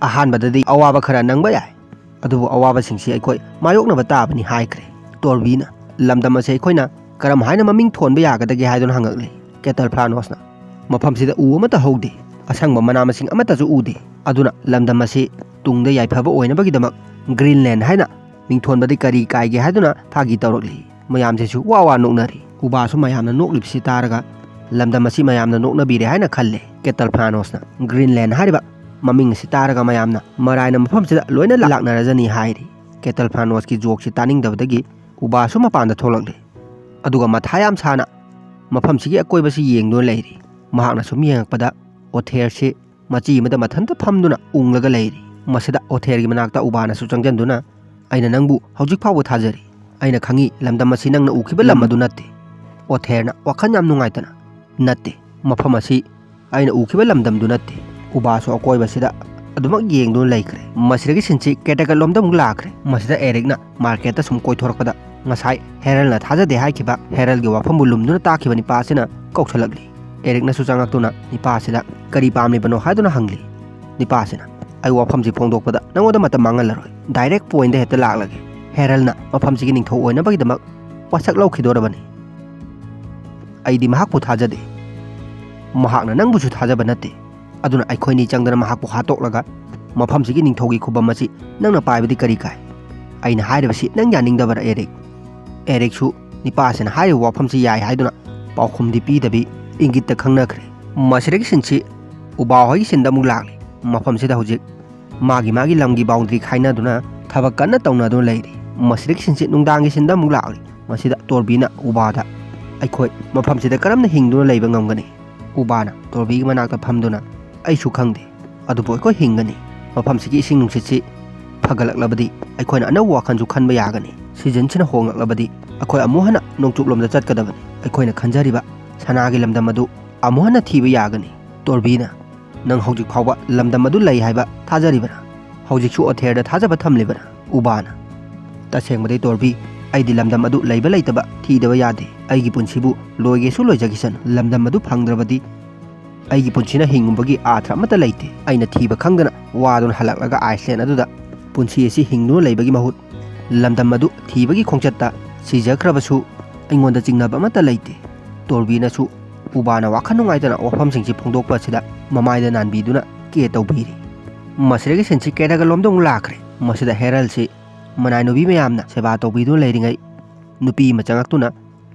"ꯑꯍꯥꯟꯕꯗꯗꯤ ꯑꯋꯥꯕ ꯈꯔ ꯅꯪꯕ ꯌꯥꯏ, ꯑꯗꯨꯕꯨ ꯑꯋꯥꯕꯁꯤꯡꯁꯤ ꯑꯩꯈꯣꯏ ꯃꯥꯌꯣꯛꯅꯕ ꯇꯥꯕꯅꯤ ꯍꯥꯏꯈ꯭ꯔꯦ꯫ ꯇꯣꯔꯕꯤꯅ ꯂꯝꯗꯝ ꯑꯁꯤ ꯑꯩꯈꯣꯏꯅ ꯀꯔꯝ ꯍꯥꯏꯅ ꯃꯃꯤꯡ ꯊꯣꯟꯕ ꯌꯥꯒꯗꯒꯦ ꯍꯥꯏꯗꯨꯅ ꯍꯪꯉꯛꯂꯤ꯫ ꯀꯦꯇꯜ ꯐ꯭ꯂꯥꯅꯣꯁꯅ ꯃꯐꯝꯁꯤꯗ ꯎ ꯑꯃꯠꯇ ꯍꯧꯗꯦ, ꯑꯁꯪꯕ ꯃꯅꯥ ꯃꯁꯤꯡ ꯑꯃꯠꯇꯁꯨ ꯎꯗꯦ꯫ ꯑꯗꯨꯅ ꯂꯝꯗꯝ ꯑꯁꯤ ꯇꯨꯡꯗ ꯌꯥꯏꯐꯕ ꯑꯣꯏꯅꯕꯒꯤꯗꯃꯛ ꯒ꯭ꯔꯤꯟꯂꯦꯟ ꯍꯥꯏꯅ ꯃꯤꯡꯊꯣꯟꯕꯗꯤ ꯀꯔꯤ ꯀꯥꯏꯒꯦ ꯍꯥꯏꯗꯨꯅ ꯐꯥꯒꯤ ꯇꯧꯔꯛꯂꯤ꯫ ꯃꯌꯥꯝꯁꯤꯁꯨ ꯋꯥ ꯋꯥ ꯅꯣꯛꯅꯔꯤ꯫ ꯎꯕꯥꯁꯨ ꯃꯌꯥꯝꯅ ꯅꯣꯛꯂꯤꯕꯁꯤ ꯇꯥꯔꯒ ꯂꯝꯗꯝ ꯑꯁꯤ ꯃꯌꯥꯝꯅ ꯅꯣꯛꯅꯕꯤꯔꯦ ꯍꯥꯏꯅ ꯈꯜꯂꯦ꯫ ꯀꯦꯇꯜ ꯐ꯭ꯂꯥꯅꯣꯁꯅ ꯒ꯭ꯔꯤꯟꯂꯦꯟ ꯍꯥꯏꯔꯤꯕ ꯃꯃꯤꯡ ꯑꯁꯤ ꯇꯥꯔꯒ ꯃꯌꯥꯝꯅ ꯃꯔꯥꯏꯅ ꯃꯐꯝꯁꯤꯗ ꯂꯣꯏꯅ ꯂꯥꯛꯅꯔꯖꯅꯤ ꯍꯥꯏꯔꯤ꯫ ꯀꯦꯇꯜ ꯐ꯭ꯂꯥꯅꯣꯁꯀꯤ ꯖꯣꯛꯁꯤ ꯇꯥꯅꯤꯡꯗꯕꯗꯒꯤ ꯎꯕꯥꯁꯨ ꯃꯄꯥꯟꯗ ꯊꯣꯛꯂꯛꯂꯦ꯫ ꯑꯗꯨꯒ ꯃꯊꯥ ꯌꯥꯝ ꯁꯥꯅ ꯃꯐꯝꯁꯤꯒꯤ ꯑꯀꯣꯏꯕꯁꯤ ꯌꯦꯡꯗꯨꯅ ꯂꯩꯔꯤ꯫ ꯃꯍꯥꯛꯅ ꯁꯨꯝ ꯌꯦꯡꯉꯛꯄꯗ ꯑꯣꯊꯦꯔꯁꯤ ꯃꯆꯤ ꯑꯃꯗ ꯃꯊꯟꯇ ꯐꯝꯗꯨꯅ ꯎꯪꯂꯒ ꯂꯩꯔꯤ꯫ ꯃꯁꯤꯗ ꯑꯣꯊꯦꯔꯒꯤ ꯃꯅꯥꯛꯇ ꯎꯕꯥꯅꯁꯨ ꯆꯪꯁꯤꯟꯗꯨꯅ, "ꯑꯩꯅ ꯅꯪꯕꯨ ꯍꯧꯖꯤꯛ ꯐꯥꯎꯕ ꯊꯥꯖꯔꯤ꯫ ꯑꯩꯅ ꯈꯪꯏ ꯂꯝꯗꯝ ꯑꯁꯤ ꯅꯪꯅ ꯎꯈꯤꯕ ꯂꯝ ꯑꯗꯨ ꯅꯠꯇꯦ?" ꯑꯣꯊꯦꯔꯅ ꯋꯥꯈꯜ ꯌꯥꯝ ꯅꯨꯡꯉꯥꯏꯇꯅ, "ꯅꯠꯇꯦ, ꯃꯐꯝ ꯑꯁꯤ ꯑꯩꯅ ꯎꯈꯤꯕ ꯂꯝꯗꯝꯗꯨ ꯅꯠꯇꯦ꯫" ꯎꯕꯥꯁꯨ ꯑꯀꯣꯏꯕꯁꯤꯗ ꯑꯗꯨꯃꯛ ꯌꯦꯡꯗꯨꯅ ꯂꯩꯈ꯭ꯔꯦ꯫ ꯃꯁꯤꯗꯒꯤ ꯁꯤꯟꯁꯤ ꯀꯦꯇꯒꯠꯂꯣꯝꯗ ꯑꯃꯨꯛ ꯂꯥꯛꯈ꯭ꯔꯦ꯫ ꯃꯁꯤꯗ ꯑꯦꯔꯤꯛꯅ ꯃꯥꯔꯀꯦꯠꯇ ꯁꯨꯝ ꯀꯣꯏꯊꯣꯔꯛꯄꯗ ꯉꯁꯥꯏ ꯍꯦꯔꯜꯅ ꯊꯥꯖꯗꯦ ꯍꯥꯏꯈꯤꯕ ꯍꯦꯔꯜꯒꯤ ꯋꯥꯐꯝꯕꯨ ꯂꯨꯝꯗꯨꯅ ꯇꯥꯈꯤꯕ ꯅꯤꯄꯥ ꯑꯁꯤꯅ ꯀꯧꯁꯜꯂꯛꯂꯤ꯫ ꯑꯦꯔꯤꯛꯅꯁꯨ ꯆꯪꯉꯛꯇꯨꯅ ꯅꯤꯄꯥ ꯑꯁꯤꯗ ꯀꯔꯤ ꯄꯥꯝꯂꯤꯕꯅꯣ ꯍꯥꯏꯗꯨꯅ ꯍꯪꯂꯤ꯫ ꯅꯤꯄꯥ ꯑꯁꯤꯅ, "ꯑꯩ ꯋꯥꯐꯝꯁꯤ ꯐꯣꯡꯗꯣꯛꯄꯗ ꯅꯉꯣꯟꯗ ꯃꯇꯝ ꯃꯥꯡꯍꯜꯂꯔꯣꯏ, ꯗꯥꯏꯔꯦꯛ ꯄꯣꯏꯟꯗ ꯍꯦꯛꯇ ꯂꯥꯛꯂꯒꯦ꯫ ꯍꯦꯔꯜꯅ ꯃꯐꯝꯁꯤꯒꯤ ꯅꯤꯡꯊꯧ ꯑꯣꯏꯅꯕꯒꯤꯗꯃꯛ ꯋꯥꯁꯛ ꯂꯧꯈꯤꯗꯣꯔꯕꯅꯤ꯫ ꯑꯩꯗꯤ ꯃꯍꯥꯛꯄꯨ ꯊꯥꯖꯗꯦ꯫ ꯃꯍꯥꯛꯅ ꯅꯪꯕꯨꯁꯨ ꯊꯥꯖꯕ ꯅꯠꯇꯦ꯫ ꯑꯗꯨꯅ ꯑꯩꯈꯣꯏꯅꯤ ꯆꯪꯗꯅ ꯃꯍꯥꯛꯄꯨ ꯍꯥꯠꯇꯣꯛꯂꯒ ꯃꯐꯝꯁꯤꯒꯤ ꯅꯤꯡꯊꯧꯒꯤ ꯈꯨꯕꯝ ꯑꯁꯤ ꯅꯪꯅ ꯄꯥꯏꯕꯗꯤ ꯀꯔꯤ ꯀꯥꯏ? ꯑꯩꯅ ꯍꯥꯏꯔꯤꯕꯁꯤ ꯅꯪ ꯌꯥꯅꯤꯡꯗꯕꯔꯥ, ꯑꯦꯔꯤꯛ?" ꯑꯦꯔꯤꯛꯁꯨ ꯅꯤꯄꯥ ꯑꯁꯤꯅ ꯍꯥꯏꯔꯤꯕ ꯋꯥꯐꯝꯁꯤ ꯌꯥꯏ ꯍꯥꯏꯗꯨꯅ ꯄꯥꯎꯈꯨꯝꯗꯤ ꯄꯤꯗꯕꯤ ꯏꯪꯒꯤꯠꯇ ꯈꯪꯅꯈ꯭ꯔꯦ꯫ ꯃꯁꯤꯗꯒꯤ ꯁꯤꯟꯁꯤ ꯎꯕꯥ ꯍꯣꯏꯒꯤ ꯁꯤꯟꯗ ꯑꯃꯨꯛ ꯂꯥꯛꯂꯤ꯫ ꯃꯐꯝꯁꯤꯗ ꯍꯧꯖꯤꯛ ꯃꯥꯒꯤ ꯃꯥꯒꯤ ꯂꯝꯒꯤ ꯕꯥꯎꯟꯗꯔꯤ ꯈꯥꯏꯅꯗꯨꯅ ꯊꯕꯛ ꯀꯟꯅ ꯇꯧꯅꯗꯨꯅ ꯂꯩꯔꯤ꯫ ꯃꯁꯤꯗꯒꯤ ꯁꯤꯟꯁꯤ ꯅꯨꯡꯗꯥꯡꯒꯤ ꯁꯤꯟꯗ ꯑꯃꯨꯛ ꯂꯥꯛꯂꯤ꯫ ꯃꯁꯤꯗ ꯇꯣꯔꯕꯤꯅ ꯎꯕꯥꯗ, "ꯑꯩꯈꯣꯏ ꯃꯐꯝꯁꯤꯗ ꯀꯔꯝꯅ ꯍꯤꯡꯗꯨꯅ ꯂꯩꯕ ꯉꯝꯒꯅꯤ?" ꯎꯕꯥꯅ ꯇꯣꯔꯕꯤꯒꯤ ꯃꯅꯥꯛꯇ ꯐꯝꯗꯨꯅ, "ꯑꯩꯁꯨ ꯈꯪꯗꯦ, ꯑꯗꯨꯕꯨ ꯑꯩꯈꯣꯏ ꯍꯤꯡꯒꯅꯤ꯫ ꯃꯐꯝꯁꯤꯒꯤ ꯏꯁꯤꯡ ꯅꯨꯡꯁꯤꯠꯁꯤ ꯐꯒꯠꯂꯛꯂꯕꯗꯤ ꯑꯩꯈꯣꯏꯅ ꯑꯅꯧꯕ ꯋꯥꯈꯜꯁꯨ ꯈꯟꯕ ꯌꯥꯒꯅꯤ꯫ ꯁꯤꯖꯟꯁꯤꯅ ꯍꯣꯡꯂꯛꯂꯕꯗꯤ ꯑꯩꯈꯣꯏ ꯑꯃꯨꯛ ꯍꯟꯅ ꯅꯣꯡꯆꯨꯞꯂꯣꯝꯗ ꯆꯠꯀꯗꯕꯅꯤ꯫ ꯑꯩꯈꯣꯏꯅ ꯈꯟꯖꯔꯤꯕ ꯁꯅꯥꯒꯤ ꯂꯝꯗꯝ ꯑꯗꯨ ꯑꯃꯨꯛ ꯍꯟꯅ ꯊꯤꯕ ꯌꯥꯒꯅꯤ꯫" ꯇꯣꯔꯕꯤꯅ, "ꯅꯪ ꯍꯧꯖꯤꯛ ꯐꯥꯎꯕ ꯂꯝꯗꯝ ꯑꯗꯨ ꯂꯩ ꯍꯥꯏꯕ ꯊꯥꯖꯔꯤꯕꯔꯥ? ꯍꯧꯖꯤꯛꯁꯨ ꯑꯣꯊꯦꯔꯗ ꯊꯥꯖꯕ ꯊꯝꯂꯤꯕꯔꯥ?" ꯎꯕꯥꯅ, "ꯇꯁꯦꯡꯕꯗꯤ ꯇꯣꯔꯕꯤ, ꯑꯩꯗꯤ ꯂꯝꯗꯝ ꯑꯗꯨ ꯂꯩꯕ ꯂꯩꯇꯕ ꯊꯤꯗꯕ ꯌꯥꯗꯦ꯫ ꯑꯩꯒꯤ ꯄꯨꯟꯁꯤꯕꯨ ꯂꯣꯏꯒꯦꯁꯨ ꯂꯣꯏꯖꯈꯤꯁꯅꯨ, ꯂꯝꯗꯝ ꯑꯗꯨ ꯐꯪꯗ꯭ꯔꯕꯗꯤ ꯑꯩꯒꯤ ꯄꯨꯟꯁꯤꯅ ꯍꯤꯡꯕꯒꯤ ꯑꯥꯔꯊ ꯑꯃꯠꯇ ꯂꯩꯇꯦ꯫" ꯑꯩꯅ ꯊꯤꯕ ꯈꯪꯗꯅ ꯋꯥꯗꯨꯅ ꯍꯜꯂꯛꯂꯒ ꯑꯥꯏꯁꯂꯦꯟ ꯑꯗꯨꯗ ꯄꯨꯟꯁꯤ ꯑꯁꯤ ꯍꯤꯡꯗꯨꯅ ꯂꯩꯕꯒꯤ ꯃꯍꯨꯠ ꯂꯝꯗꯝ ꯑꯗꯨ ꯊꯤꯕꯒꯤ ꯈꯣꯡꯆꯠꯇ ꯁꯤꯖꯈ꯭ꯔꯕꯁꯨ ꯑꯩꯉꯣꯟꯗ ꯆꯤꯡꯅꯕ ꯑꯃꯠꯇ ꯂꯩꯇꯦ꯫ ꯇꯣꯔꯕꯤꯅꯁꯨ ꯎꯕꯥꯅ ꯋꯥꯈꯜ ꯅꯨꯡꯉꯥꯏꯇꯅ ꯋꯥꯐꯝꯁꯤꯡꯁꯤ ꯐꯣꯡꯗꯣꯛꯄ ꯑꯁꯤꯗ ꯃꯃꯥꯏꯗ ꯅꯥꯟꯕꯤꯗꯨꯅ ꯀꯦ ꯇꯧꯕꯤꯔꯤ꯫ ꯃꯁꯤꯗꯒꯤ ꯁꯤꯟꯁꯤ ꯀꯦꯔꯒ ꯂꯣꯝꯗ ꯑꯃꯨꯛ ꯂꯥꯛꯈ꯭ꯔꯦ꯫ ꯃꯁꯤꯗ ꯍꯦꯔꯜꯁꯤ ꯃꯅꯥꯏ ꯅꯨꯄꯤ ꯃꯌꯥꯝꯅ ꯁꯦꯕꯥ ꯇꯧꯕꯤꯗꯨꯅ ꯂꯩꯔꯤꯉꯩ ꯅꯨꯄꯤ ꯑꯃ ꯆꯪꯉꯛꯇꯨꯅ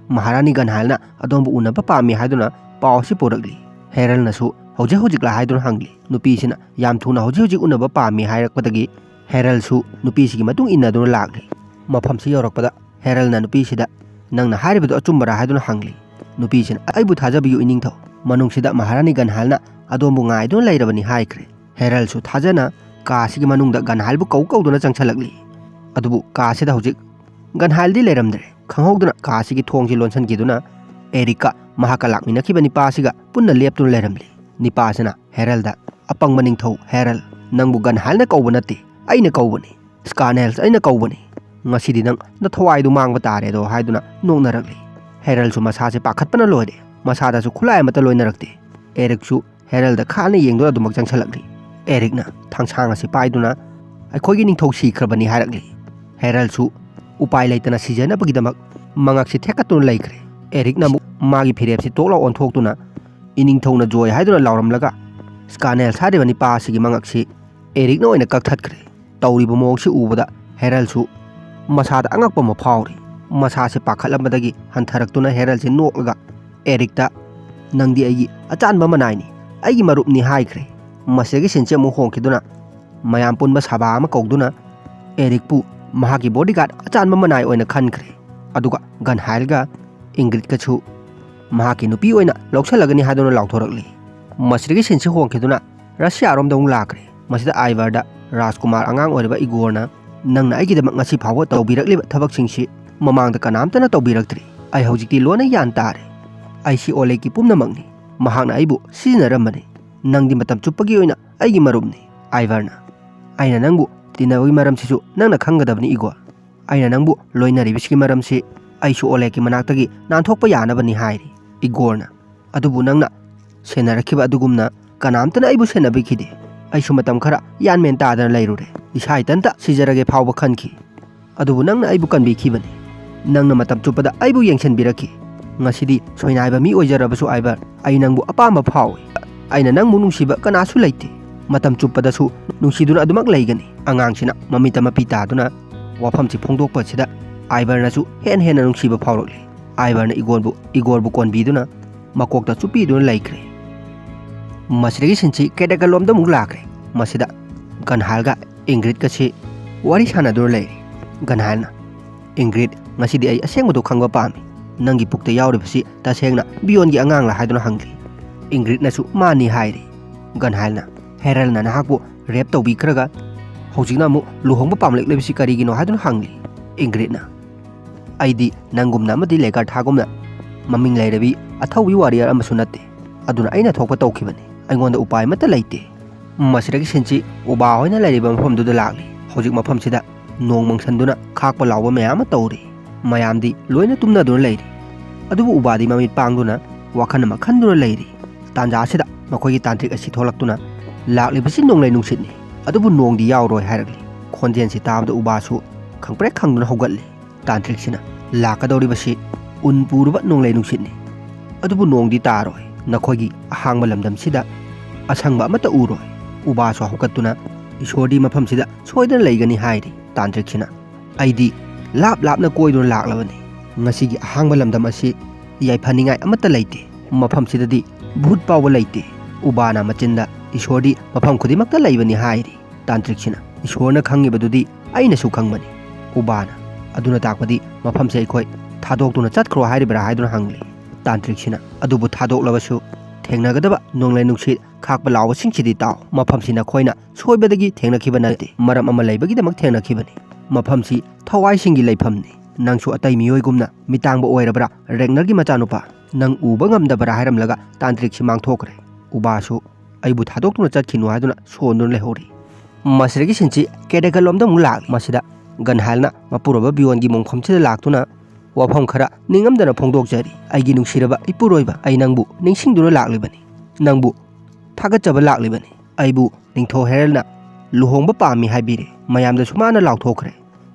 ꯃꯍꯥꯔꯥꯅꯤ ꯒꯟꯍꯥꯏꯜꯅ ꯑꯗꯣꯝꯕꯨ ꯎꯅꯕ ꯄꯥꯝꯃꯤ ꯍꯥꯏꯗꯨꯅ ꯄꯥꯎ ꯑꯁꯤ ꯄꯨꯔꯛꯂꯤ꯫ ꯍꯦꯔꯜꯅꯁꯨ ꯍꯧꯖꯤꯛ ꯍꯧꯖꯤꯛꯂꯥ ꯍꯥꯏꯗꯨꯅ ꯍꯪꯂꯤ꯫ ꯅꯨꯄꯤꯁꯤꯅ ꯌꯥꯝ ꯊꯨꯅ ꯍꯧꯖꯤꯛ ꯍꯧꯖꯤꯛ ꯎꯅꯕ ꯄꯥꯝꯃꯤ ꯍꯥꯏꯔꯛꯄꯗꯒꯤ ꯍꯦꯔꯜꯁꯨ ꯅꯨꯄꯤꯁꯤꯒꯤ ꯃꯇꯨꯡ ꯏꯟꯅꯗꯨꯅ ꯂꯥꯛꯂꯤ꯫ ꯃꯐꯝꯁꯤ ꯌꯧꯔꯛꯄꯗ ꯍꯦꯔꯜꯅ ꯅꯨꯄꯤꯁꯤꯗ ꯅꯪꯅ ꯍꯥꯏꯔꯤꯕꯗꯨ ꯑꯆꯨꯝꯕꯔꯥ ꯍꯥꯏꯗꯨꯅ ꯍꯪꯂꯤ꯫ ꯅꯨꯄꯤꯁꯤꯅ ꯑꯩꯕꯨ ꯊꯥꯖꯕꯤꯌꯨ ꯏꯅꯤꯡꯊꯧ, ꯃꯅꯨꯡꯁꯤꯗ ꯃꯍꯥꯔꯥꯅꯤ ꯒꯟꯍꯥꯏꯜꯅ ꯑꯗꯣꯝꯕꯨ ꯉꯥꯏꯗꯨꯅ ꯂꯩꯔꯕꯅꯤ ꯍꯥꯏꯈ꯭ꯔꯦ꯫ ꯍꯦꯔꯜꯁꯨ ꯊꯥꯖꯅ ꯀꯥ ꯑꯁꯤꯒꯤ ꯃꯅꯨꯡꯗ ꯒꯟꯍꯥꯏꯜꯕꯨ ꯀꯧ ꯀꯧꯗꯨꯅ ꯆꯪꯁꯤꯜꯂꯛꯂꯤ꯫ ꯑꯗꯨꯕꯨ ꯀꯥ ꯑꯁꯤꯗ ꯍꯧꯖꯤꯛ ꯒꯟꯍꯥꯏꯜꯗꯤ ꯂꯩꯔꯝꯗ꯭ꯔꯦ꯫ ꯈꯪꯍꯧꯗꯅ ꯀꯥ ꯑꯁꯤꯒꯤ ꯊꯣꯡꯁꯤ ꯂꯣꯟꯁꯤꯟꯈꯤꯗꯨꯅ ꯑꯦꯔꯤꯛꯀ ꯃꯍꯥꯛꯀ ꯂꯥꯛꯃꯤꯟꯅꯈꯤꯕ ꯅꯤꯄꯥ ꯑꯁꯤꯒ ꯄꯨꯟꯅ ꯂꯦꯞꯇꯨꯅ ꯂꯩꯔꯝꯂꯤ꯫ ꯅꯤꯄꯥ ꯑꯁꯤꯅ ꯍꯦꯔꯜꯗ, "ꯑꯄꯪꯕ ꯅꯤꯡꯊꯧ ꯍꯦꯔꯜ, ꯅꯪꯕꯨ ꯒꯟꯍꯥꯏꯜꯅ ꯀꯧꯕ ꯅꯠꯇꯦ, ꯑꯩꯅ ꯀꯧꯕꯅꯤ꯫ ꯁ꯭ꯀꯥꯅꯦꯜꯁ ꯑꯩꯅ ꯀꯧꯕꯅꯤ꯫ ꯉꯁꯤꯗꯤ ꯅꯪ ꯅꯊꯋꯥꯏꯗꯨ ꯃꯥꯡꯕ ꯇꯥꯔꯦꯗꯣ" ꯍꯥꯏꯗꯨꯅ ꯅꯣꯛꯅꯔꯛꯂꯤ꯫ ꯍꯦꯔꯜꯁꯨ ꯃꯁꯥꯁꯦ ꯄꯥꯈꯠꯄꯅ ꯂꯣꯏꯔꯦ꯫ ꯃꯁꯥꯗꯁꯨ ꯈꯨꯠꯂꯥꯏ ꯑꯃꯠꯇ ꯂꯣꯏꯅꯔꯛꯇꯦ꯫ ꯑꯦꯔꯤꯛꯁꯨ ꯍꯦꯔꯜꯗ ꯈꯥꯅ ꯌꯦꯡꯗꯨꯅ ꯑꯗꯨꯃꯛ ꯆꯪꯁꯤꯜꯂꯛꯂꯤ꯫ ꯑꯦꯔꯤꯛꯅ ꯊꯥꯡꯁꯥꯡ ꯑꯁꯤ ꯄꯥꯏꯗꯨꯅ, "ꯑꯩꯈꯣꯏꯒꯤ ꯅꯤꯡꯊꯧ ꯁꯤꯈ꯭ꯔꯕꯅꯤ" ꯍꯥꯏꯔꯛꯂꯤ꯫ ꯍꯦꯔꯜꯁꯨ ꯎꯄꯥꯏ ꯂꯩꯇꯅ ꯁꯤꯖꯅꯕꯒꯤꯗꯃꯛ ꯃꯉꯛꯁꯤ ꯊꯦꯛꯀꯠꯇꯨꯅ ꯂꯩꯈ꯭ꯔꯦ꯫ ꯑꯦꯔꯤꯛꯅ ꯑꯃꯨꯛ ꯃꯥꯒꯤ ꯐꯤꯔꯦꯞꯁꯤ ꯇꯣꯛ ꯂꯥꯎ ꯑꯣꯟꯊꯣꯛꯇꯨꯅ, "ꯏꯅꯤꯡꯊꯧꯅ ꯖꯣꯏ" ꯍꯥꯏꯗꯨꯅ ꯂꯥꯎꯔꯝꯂꯒ ꯁ꯭ꯀꯥꯅꯦꯜꯁ ꯍꯥꯏꯔꯤꯕ ꯅꯤꯄꯥ ꯑꯁꯤꯒꯤ ꯃꯉꯛꯁꯤ ꯑꯦꯔꯤꯛꯅ ꯑꯣꯏꯅ ꯀꯛꯊꯠꯈ꯭ꯔꯦ꯫ ꯇꯧꯔꯤꯕ ꯃꯑꯣꯡꯁꯤ ꯎꯕꯗ ꯍꯦꯔꯜꯁꯨ ꯃꯁꯥꯗ ꯑꯉꯛꯄ ꯑꯃ ꯐꯥꯎꯔꯤ꯫ ꯃꯁꯥꯁꯦ ꯄꯥꯈꯠꯂꯝꯕꯗꯒꯤ ꯍꯟꯊꯔꯛꯇꯨꯅ ꯍꯦꯔꯜꯁꯦ ꯅꯣꯛꯂꯒ ꯑꯦꯔꯤꯛꯇ, "ꯅꯪꯗꯤ ꯑꯩꯒꯤ ꯑꯆꯥꯟꯕ ꯃꯅꯥꯏꯅꯤ, ꯑꯩꯒꯤ ꯃꯔꯨꯞꯅꯤ" ꯍꯥꯏꯈ꯭ꯔꯦ꯫ ꯃꯁꯤꯗꯒꯤ ꯁꯤꯟꯁꯦ ꯑꯃꯨꯛ ꯍꯣꯡꯈꯤꯗꯨꯅ ꯃꯌꯥꯝ ꯄꯨꯟꯕ ꯁꯚꯥ ꯑꯃ ꯀꯧꯗꯨꯅ ꯑꯦꯔꯤꯛꯄꯨ ꯃꯍꯥꯛꯀꯤ ꯕꯣꯗꯤꯒꯥꯔꯗ ꯑꯆꯥꯟꯕ ꯃꯅꯥꯏ ꯑꯣꯏꯅ ꯈꯟꯈ꯭ꯔꯦ꯫ ꯑꯗꯨꯒ ꯒꯟꯍꯥꯏꯜꯒ ꯏꯪꯒ꯭ꯔꯤꯠꯀꯁꯨ ꯃꯍꯥꯛꯀꯤ ꯅꯨꯄꯤ ꯑꯣꯏꯅ ꯂꯧꯁꯤꯜꯂꯒꯅꯤ ꯍꯥꯏꯗꯨꯅ ꯂꯥꯎꯊꯣꯔꯛꯂꯤ꯫ ꯃꯁꯤꯗꯒꯤ ꯁꯤꯟꯁꯤ ꯍꯣꯡꯈꯤꯗꯨꯅ ꯔꯁꯤꯌꯥꯔꯣꯝꯗ ꯑꯃꯨꯛ ꯂꯥꯛꯈ꯭ꯔꯦ꯫ ꯃꯁꯤꯗ ꯑꯥꯏꯚꯔꯗ ꯔꯥꯖꯀꯨꯃꯥꯔ ꯑꯉꯥꯡ ꯑꯣꯏꯔꯤꯕ ꯏꯒꯣꯔꯅ, "ꯅꯪꯅ ꯑꯩꯒꯤꯗꯃꯛ ꯉꯁꯤ ꯐꯥꯎꯕ ꯇꯧꯕꯤꯔꯛꯂꯤꯕ ꯊꯕꯛꯁꯤꯡꯁꯤ ꯃꯃꯥꯡꯗ ꯀꯅꯥꯝꯇꯅ ꯇꯧꯕꯤꯔꯛꯇ꯭ꯔꯤ꯫ ꯑꯩ ꯍꯧꯖꯤꯛꯇꯤ ꯂꯣꯏꯅ ꯒ꯭ꯌꯥꯟ ꯇꯥꯔꯦ꯫ ꯑꯩꯁꯤ ꯑꯣꯂꯦꯒꯤ ꯄꯨꯝꯅꯃꯛꯅꯤ꯫ ꯃꯍꯥꯛꯅ ꯑꯩꯕꯨ ꯁꯤꯖꯤꯟꯅꯔꯝꯕꯅꯤ꯫ ꯅꯪꯗꯤ ꯃꯇꯝ ꯆꯨꯞꯄꯒꯤ ꯑꯣꯏꯅ ꯑꯩꯒꯤ ꯃꯔꯨꯞꯅꯤ꯫" ꯑꯥꯏꯚꯔꯅ, "ꯑꯩꯅ ꯅꯪꯕꯨ ꯇꯤꯟꯅꯕꯒꯤ ꯃꯔꯝꯁꯤꯁꯨ ꯅꯪꯅ ꯈꯪꯒꯗꯕꯅꯤ ꯏꯒꯣꯔ꯫ ꯑꯩꯅ ꯅꯪꯕꯨ ꯂꯣꯏꯅꯔꯤꯕꯁꯤꯒꯤ ꯃꯔꯝꯁꯤ ꯑꯩꯁꯨ ꯑꯣꯂꯦꯒꯤ ꯃꯅꯥꯛꯇꯒꯤ ꯅꯥꯟꯊꯣꯛꯄ ꯌꯥꯅꯕꯅꯤ" ꯍꯥꯏꯔꯤ꯫ ꯏꯒꯣꯔꯅ, "ꯑꯗꯨꯕꯨ ꯅꯪꯅ ꯁꯦꯟꯅꯔꯛꯈꯤꯕ ꯑꯗꯨꯒꯨꯝꯅ ꯀꯅꯥꯝꯇꯅ ꯑꯩꯕꯨ ꯁꯦꯟꯅꯕꯤꯈꯤꯗꯦ꯫ ꯑꯩꯁꯨ ꯃꯇꯝ ꯈꯔ ꯌꯥꯟ ꯃꯦꯟ ꯇꯥꯗꯅ ꯂꯩꯔꯨꯔꯦ꯫ ꯏꯁꯥ ꯏꯊꯟꯇ ꯁꯤꯖꯔꯒꯦ ꯐꯥꯎꯕ ꯈꯟꯈꯤ꯫ ꯑꯗꯨꯕꯨ ꯅꯪꯅ ꯑꯩꯕꯨ ꯀꯟꯕꯤꯈꯤꯕꯅꯤ꯫ ꯅꯪꯅ ꯃꯇꯝ ꯆꯨꯞꯄꯗ ꯑꯩꯕꯨ ꯌꯦꯡꯁꯤꯟꯕꯤꯔꯛꯈꯤ꯫ ꯉꯁꯤꯗꯤ ꯁꯣꯏꯅꯥꯏꯕ ꯃꯤ ꯑꯣꯏꯖꯔꯕꯁꯨ ꯑꯥꯏꯕꯔ, ꯑꯩ ꯅꯪꯕꯨ ꯑꯄꯥꯝꯕ ꯐꯥꯎꯏ꯫ ꯑꯩꯅ ꯅꯪꯕꯨ ꯅꯨꯡꯁꯤꯕ ꯀꯅꯥꯁꯨ ꯂꯩꯇꯦ꯫ ꯃꯇꯝ ꯆꯨꯞꯄꯗꯁꯨ ꯅꯨꯡꯁꯤꯗꯨꯅ ꯑꯗꯨꯃꯛ ꯂꯩꯒꯅꯤ꯫ ꯑꯉꯥꯡꯁꯤꯅ ꯃꯃꯤꯠꯇ ꯃꯄꯤ ꯇꯥꯗꯨꯅ ꯋꯥꯐꯝꯁꯤ ꯐꯣꯡꯗꯣꯛꯄ ꯑꯁꯤꯗ ꯑꯥꯏꯕꯔꯅꯁꯨ ꯍꯦꯟꯅ ꯍꯦꯟꯅ ꯅꯨꯡꯁꯤꯕ ꯐꯥꯎꯔꯛꯂꯤ꯫ ꯑꯥꯏꯕꯔꯅ ꯏꯒꯣꯔꯕꯨ, ꯏꯒꯣꯔꯕꯨ ꯀꯣꯟꯕꯤꯗꯨꯅ ꯃꯀꯣꯛꯇ ꯆꯨꯞꯄꯤꯗꯨꯅ ꯂꯩꯈ꯭ꯔꯦ꯫ ꯃꯁꯤꯗꯒꯤ ꯁꯤꯟꯁꯤ ꯀꯦꯗꯦꯀꯜꯂꯣꯝꯗ ꯑꯃꯨꯛ ꯂꯥꯛꯈ꯭ꯔꯦ꯫ ꯃꯁꯤꯗ ꯒꯟꯍꯥꯏꯜꯒ ꯏꯪꯒ꯭ꯔꯤꯠꯀꯁꯤ ꯋꯥꯔꯤ ꯁꯥꯟꯅꯗꯨꯅ ꯂꯩꯔꯤ꯫ ꯒꯟꯍꯥꯏꯜꯅ, "ꯏꯪꯒ꯭ꯔꯤꯠ, ꯉꯁꯤꯗꯤ ꯑꯩ ꯑꯁꯦꯡꯕꯗꯨ ꯈꯪꯕ ꯄꯥꯝꯃꯤ꯫ ꯅꯪꯒꯤ ꯄꯨꯛꯇ ꯌꯥꯎꯔꯤꯕꯁꯤ ꯇꯁꯦꯡꯅ ꯕꯤꯌꯣꯟꯒꯤ ꯑꯉꯥꯡꯂꯥ?" ꯍꯥꯏꯗꯨꯅ ꯍꯪꯂꯤ꯫ ꯏꯪꯒ꯭ꯔꯤꯠꯅꯁꯨ ꯃꯥꯅꯤ ꯍꯥꯏꯔꯤ꯫ ꯒꯟꯍꯥꯏꯜꯅ, "ꯍꯦꯔꯜꯅ ꯅꯍꯥꯛꯄꯨ ꯔꯦꯞ ꯇꯧꯕꯤꯈ꯭ꯔꯒ ꯍꯧꯖꯤꯛꯅ ꯑꯃꯨꯛ ꯂꯨꯍꯣꯡꯕ ꯄꯥꯝꯂꯛꯂꯤꯕꯁꯤ ꯀꯔꯤꯒꯤꯅꯣ?" ꯍꯥꯏꯗꯨꯅ ꯍꯪꯂꯤ꯫ ꯏꯪꯒ꯭ꯔꯤꯠꯅ, "ꯑꯩꯗꯤ ꯅꯪꯒꯨꯝꯅ ꯑꯃꯗꯤ ꯂꯦꯒꯥꯔꯊꯥꯒꯨꯝꯅ ꯃꯃꯤꯡ ꯂꯩꯔꯕꯤ ꯑꯊꯧꯕꯤ ꯋꯥꯔꯤꯌꯔ ꯑꯃꯁꯨ ꯅꯠꯇꯦ꯫ ꯑꯗꯨꯅ ꯑꯩꯅ ꯊꯣꯛꯄ ꯇꯧꯈꯤꯕꯅꯤ꯫ ꯑꯩꯉꯣꯟꯗ ꯎꯄꯥꯏ ꯑꯃꯠꯇ ꯂꯩꯇꯦ꯫" ꯃꯁꯤꯗꯒꯤ ꯁꯤꯟꯁꯤ ꯎꯕꯥ ꯍꯣꯏꯅ ꯂꯩꯔꯤꯕ ꯃꯐꯝꯗꯨꯗ ꯂꯥꯛꯂꯤ꯫ ꯍꯧꯖꯤꯛ ꯃꯐꯝꯁꯤꯗ ꯅꯣꯡ ꯃꯪꯁꯟꯗꯨꯅ ꯈꯥꯛꯄ ꯂꯥꯎꯕ ꯃꯌꯥꯝ ꯑꯃ ꯇꯧꯔꯤ꯫ ꯃꯌꯥꯝꯗꯤ ꯂꯣꯏꯅ ꯇꯨꯝꯅꯗꯨꯅ ꯂꯩꯔꯤ꯫ ꯑꯗꯨꯕꯨ ꯎꯕꯥꯗꯤ ꯃꯃꯤꯠ ꯄꯥꯡꯗꯨꯅ ꯋꯥꯈꯜ ꯑꯃ ꯈꯟꯗꯨꯅ ꯂꯩꯔꯤ꯫ ꯇꯥꯟꯖꯥ ꯑꯁꯤꯗ ꯃꯈꯣꯏꯒꯤ ꯇꯥꯟꯇ꯭ꯔꯤꯛ ꯑꯁꯤ ꯊꯣꯛꯂꯛꯇꯨꯅ, "ꯂꯥꯛꯂꯤꯕꯁꯤ ꯅꯣꯡꯂꯩ ꯅꯨꯡꯁꯤꯠꯅꯤ, ꯑꯗꯨꯕꯨ ꯅꯣꯡꯗꯤ ꯌꯥꯎꯔꯣꯏ" ꯍꯥꯏꯔꯛꯂꯤ꯫ ꯈꯣꯟꯖꯦꯜꯁꯤ ꯇꯥꯕꯗ ꯎꯕꯥꯁꯨ ꯈꯪꯄ꯭ꯔꯦꯛ ꯈꯪꯗꯨꯅ ꯍꯧꯒꯠꯂꯤ꯫ ꯇꯥꯟꯇ꯭ꯔꯤꯛꯁꯤꯅ, "ꯂꯥꯛꯀꯗꯧꯔꯤꯕꯁꯤ ꯎꯟ ꯄꯨꯔꯕ ꯅꯣꯡꯂꯩ ꯅꯨꯡꯁꯤꯠꯅꯤ, ꯑꯗꯨꯕꯨ ꯅꯣꯡꯗꯤ ꯇꯥꯔꯣꯏ꯫ ꯅꯈꯣꯏꯒꯤ ꯑꯍꯥꯡꯕ ꯂꯝꯗꯝꯁꯤꯗ ꯑꯁꯪꯕ ꯑꯃꯠꯇ ꯎꯔꯣꯏ꯫" ꯎꯕꯥꯁꯨ ꯍꯧꯒꯠꯇꯨꯅ, "ꯏꯁꯣꯔꯗꯤ ꯃꯐꯝꯁꯤꯗ ꯁꯣꯏꯗꯅ ꯂꯩꯒꯅꯤ" ꯍꯥꯏꯔꯤ꯫ ꯇꯥꯟꯇ꯭ꯔꯤꯛꯁꯤꯅ, "ꯑꯩꯗꯤ ꯂꯥꯞ ꯂꯥꯞꯅ ꯀꯣꯏꯗꯨꯅ ꯂꯥꯛꯂꯕꯅꯤ꯫ ꯉꯁꯤꯒꯤ ꯑꯍꯥꯡꯕ ꯂꯝꯗꯝ ꯑꯁꯤ ꯌꯥꯏꯐꯅꯤꯡꯉꯥꯏ ꯑꯃꯠꯇ ꯂꯩꯇꯦ꯫ ꯃꯐꯝꯁꯤꯗꯗꯤ ꯚꯨꯠ ꯐꯥꯎꯕ ꯂꯩꯇꯦ꯫" ꯎꯕꯥꯅ ꯃꯆꯤꯟꯗ, "ꯏꯁꯣꯔꯗꯤ ꯃꯐꯝ ꯈꯨꯗꯤꯡꯃꯛꯇ ꯂꯩꯕꯅꯤ" ꯍꯥꯏꯔꯤ꯫ ꯇꯥꯟꯇ꯭ꯔꯤꯛꯁꯤꯅ, "ꯏꯁꯣꯔꯅ ꯈꯪꯉꯤꯕꯗꯨꯗꯤ ꯑꯩꯅꯁꯨ ꯈꯪꯕꯅꯤ꯫" ꯎꯕꯥꯅ, "ꯑꯗꯨꯅ ꯇꯥꯛꯄꯗꯤ ꯃꯐꯝꯁꯦ ꯑꯩꯈꯣꯏ ꯊꯥꯗꯣꯛꯇꯨꯅ ꯆꯠꯈ꯭ꯔꯣ ꯍꯥꯏꯔꯤꯕ꯭ꯔꯥ?" ꯍꯥꯏꯗꯨꯅ ꯍꯪꯂꯤ꯫ ꯇꯥꯟꯇ꯭ꯔꯤꯛꯁꯤꯅ, "ꯑꯗꯨꯕꯨ ꯊꯥꯗꯣꯛꯂꯕꯁꯨ ꯊꯦꯡꯅꯒꯗꯕ ꯅꯣꯡꯂꯩ ꯅꯨꯡꯁꯤꯠ ꯈꯥꯛꯄ ꯂꯥꯎꯕꯁꯤꯡꯁꯤꯗꯤ ꯇꯥꯎ꯫ ꯃꯐꯝꯁꯤ ꯅꯈꯣꯏꯅ ꯁꯣꯏꯕꯗꯒꯤ ꯊꯦꯡꯅꯈꯤꯕ ꯅꯠꯇꯦ꯫ ꯃꯔꯝ ꯑꯃ ꯂꯩꯕꯒꯤꯗꯃꯛ ꯊꯦꯡꯅꯈꯤꯕꯅꯤ꯫ ꯃꯐꯝꯁꯤ ꯊꯋꯥꯏꯁꯤꯡꯒꯤ ꯂꯩꯐꯝꯅꯤ꯫ ꯅꯪꯁꯨ ꯑꯇꯩ ꯃꯤꯑꯣꯏꯒꯨꯝꯅ ꯃꯤꯇꯥꯡꯕ ꯑꯣꯏꯔꯕ꯭ꯔꯥ? ꯔꯦꯛꯅꯔꯒꯤ ꯃꯆꯥꯅꯨꯄꯥ, ꯅꯪ ꯎꯕ ꯉꯝꯗꯕ꯭ꯔꯥ?" ꯍꯥꯏꯔꯝꯂꯒ ꯇꯥꯟꯇ꯭ꯔꯤꯛꯁꯤ ꯃꯥꯡꯊꯣꯛꯈ꯭ꯔꯦ꯫ ꯎꯕꯥꯁꯨ, "ꯑꯩꯕꯨ ꯊꯥꯗꯣꯛꯇꯨꯅ ꯆꯠꯈꯤꯅꯨ" ꯍꯥꯏꯗꯨꯅ ꯁꯣꯟꯗꯨꯅ ꯂꯩꯍꯧꯔꯤ꯫ ꯃꯁꯤꯗꯒꯤ ꯁꯤꯟꯁꯤ ꯀꯦꯗꯦꯀꯜꯂꯣꯝꯗ ꯑꯃꯨꯛ ꯂꯥꯛꯂꯤ꯫ ꯃꯁꯤꯗ ꯒꯟꯍꯥꯏꯜꯅ ꯃꯄꯨꯔꯣꯏꯕ ꯕꯤꯌꯣꯟꯒꯤ ꯃꯣꯡꯐꯝꯁꯤꯗ ꯂꯥꯛꯇꯨꯅ ꯋꯥꯐꯝ ꯈꯔ ꯅꯤꯡꯉꯝꯗꯅ ꯐꯣꯡꯗꯣꯛꯆꯔꯤ꯫ "ꯑꯩꯒꯤ ꯅꯨꯡꯁꯤꯔꯕ ꯏꯄꯨꯔꯣꯏꯕ, ꯑꯩ ꯅꯪꯕꯨ ꯅꯤꯡꯁꯤꯡꯗꯨꯅ ꯂꯥꯛꯂꯤꯕꯅꯤ, ꯅꯪꯕꯨ ꯊꯥꯒꯠꯆꯕ ꯂꯥꯛꯂꯤꯕꯅꯤ꯫ ꯑꯩꯕꯨ ꯅꯤꯡꯊꯧ ꯍꯦꯔꯜꯅ ꯂꯨꯍꯣꯡꯕ ꯄꯥꯝꯃꯤ ꯍꯥꯏꯕꯤꯔꯦ꯫ ꯃꯌꯥꯝꯗꯁꯨ ꯃꯥꯅ ꯂꯥꯎꯊꯣꯛꯈ꯭ꯔꯦ,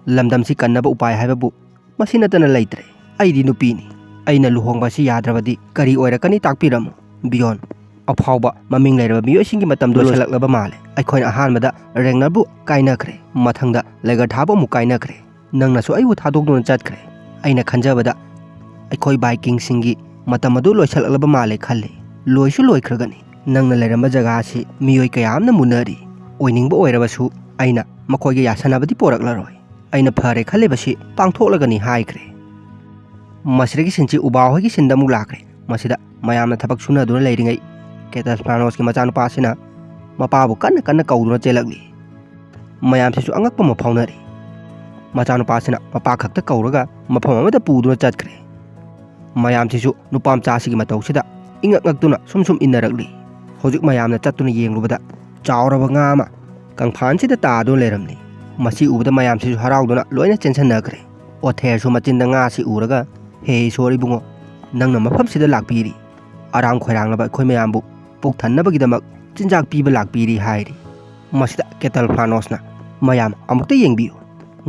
"ꯂꯝꯗꯝꯁꯤ ꯀꯟꯅꯕ ꯎꯄꯥꯏ ꯍꯥꯏꯕꯕꯨ ꯃꯁꯤ ꯅꯠꯇꯅ ꯂꯩꯇ꯭ꯔꯦ꯫ ꯑꯩꯗꯤ ꯅꯨꯄꯤꯅꯤ, ꯑꯩꯅ ꯂꯨꯍꯣꯡꯕ ꯑꯁꯤ ꯌꯥꯗ꯭ꯔꯕꯗꯤ ꯀꯔꯤ ꯑꯣꯏꯔꯛꯀꯅꯤ ꯇꯥꯛꯄꯤꯔꯝꯃꯨ ꯕꯤꯌꯣꯟ꯫ ꯑꯐꯥꯎꯕ ꯃꯃꯤꯡ ꯂꯩꯔꯕ ꯃꯤꯑꯣꯏꯁꯤꯡꯒꯤ ꯃꯇꯝꯗꯣ ꯂꯣꯏꯁꯤꯜꯂꯛꯂꯕ ꯃꯥꯜꯂꯦ꯫ ꯑꯩꯈꯣꯏꯅ ꯑꯍꯥꯟꯕꯗ ꯔꯦꯡꯅꯔꯕꯨ ꯀꯥꯏꯅꯈ꯭ꯔꯦ, ꯃꯊꯪꯗ ꯂꯦꯒꯔꯊꯥꯕꯨ ꯑꯃꯨꯛ ꯀꯥꯏꯅꯈ꯭ꯔꯦ꯫ ꯅꯪꯅꯁꯨ ꯑꯩꯕꯨ ꯊꯥꯗꯣꯛꯇꯨꯅ ꯆꯠꯈ꯭ꯔꯦ꯫ ꯑꯩꯅ ꯈꯟꯖꯕꯗ ꯑꯩꯈꯣꯏ ꯚꯥꯏꯀꯤꯡꯁꯤꯡꯒꯤ ꯃꯇꯝ ꯑꯗꯨ ꯂꯣꯏꯁꯤꯜꯂꯛꯂꯕ ꯃꯥꯜꯂꯦ ꯈꯜꯂꯤ꯫ ꯂꯣꯏꯁꯨ ꯂꯣꯏꯈ꯭ꯔꯒꯅꯤ꯫ ꯅꯪꯅ ꯂꯩꯔꯝꯕ ꯖꯒꯥ ꯑꯁꯤ ꯃꯤꯑꯣꯏ ꯀꯌꯥ ꯑꯃꯅ ꯃꯨꯟꯅꯔꯤ꯫ ꯑꯣꯏꯅꯤꯡꯕ ꯑꯣꯏꯔꯕꯁꯨ ꯑꯩꯅ ꯃꯈꯣꯏꯒ ꯌꯥꯁꯟꯅꯕꯗꯤ ꯄꯣꯔꯛꯂꯔꯣꯏ꯫ ꯑꯩꯅ ꯐꯔꯦ ꯈꯜꯂꯤꯕꯁꯤ ꯄꯥꯡꯊꯣꯛꯂꯒꯅꯤ" ꯍꯥꯏꯈ꯭ꯔꯦ꯫ ꯃꯁꯤꯗꯒꯤ ꯁꯤꯟꯁꯤ ꯎꯕꯥ ꯍꯣꯏꯒꯤ ꯁꯤꯟꯗ ꯑꯃꯨꯛ ꯂꯥꯛꯈ꯭ꯔꯦ꯫ ꯃꯁꯤꯗ ꯃꯌꯥꯝꯅ ꯊꯕꯛ ꯁꯨꯅꯗꯨꯅ ꯂꯩꯔꯤꯉꯩ, ꯀꯦꯇꯜ ꯐ꯭ꯂꯥꯅꯣꯁꯀꯤ ꯃꯆꯥꯅꯨꯄꯥꯁꯤꯅ ꯃꯄꯥꯕꯨ ꯀꯟꯅ ꯀꯟꯅ ꯀꯧꯗꯨꯅ ꯆꯦꯜꯂꯛꯂꯤ꯫ ꯃꯌꯥꯝꯁꯤꯁꯨ ꯑꯉꯛꯄ ꯑꯃ ꯐꯥꯎꯅꯔꯤ꯫ ꯃꯆꯥꯅꯨꯄꯥꯁꯤꯅ ꯃꯄꯥ ꯈꯛꯇ ꯀꯧꯔꯒ ꯃꯐꯝ ꯑꯃꯗ ꯄꯨꯗꯨꯅ ꯆꯠꯈ꯭ꯔꯦ꯫ ꯃꯌꯥꯝꯁꯤꯁꯨ ꯅꯨꯄꯥ ꯃꯆꯥꯁꯤꯒꯤ ꯃꯇꯧꯁꯤꯗ ꯏꯉꯛ ꯉꯛꯇꯨꯅ ꯁꯨꯝ ꯁꯨꯝ ꯏꯟꯅꯔꯛꯂꯤ꯫ ꯍꯧꯖꯤꯛ ꯃꯌꯥꯝꯅ ꯆꯠꯇꯨꯅ ꯌꯦꯡꯂꯨꯕꯗ ꯆꯥꯎꯔꯕ ꯉꯥ ꯑꯃ ꯀꯪꯐꯥꯟꯁꯤꯗ ꯇꯥꯗꯨꯅ ꯂꯩꯔꯝꯂꯤ꯫ ꯃꯁꯤ ꯎꯕꯗ ꯃꯌꯥꯝꯁꯤꯁꯨ ꯍꯔꯥꯎꯗꯨꯅ ꯂꯣꯏꯅ ꯆꯦꯟꯁꯤꯟꯅꯈ꯭ꯔꯦ꯫ ꯑꯣꯊꯦꯔꯁꯨ ꯃꯆꯤꯟꯗ ꯉꯥꯁꯤ ꯎꯔꯒ, "ꯍꯦ ꯏꯁꯣꯔ ꯏꯕꯨꯡꯉꯣ, ꯅꯪꯅ ꯃꯐꯝꯁꯤꯗ ꯂꯥꯛꯄꯤꯔꯤ꯫ ꯑꯔꯥꯡ ꯈꯣꯏꯔꯥꯡꯂꯕ ꯑꯩꯈꯣꯏ ꯃꯌꯥꯝꯕꯨ ꯄꯨꯛ ꯊꯟꯅꯕꯒꯤꯗꯃꯛ ꯆꯤꯟꯖꯥꯛ ꯄꯤꯕ ꯂꯥꯛꯄꯤꯔꯤ" ꯍꯥꯏꯔꯤ꯫ ꯃꯁꯤꯗ ꯀꯦꯇꯜ ꯐ꯭ꯂꯥꯅꯣꯁꯅ, "ꯃꯌꯥꯝ ꯑꯃꯨꯛꯇ ꯌꯦꯡꯕꯤꯌꯨ꯫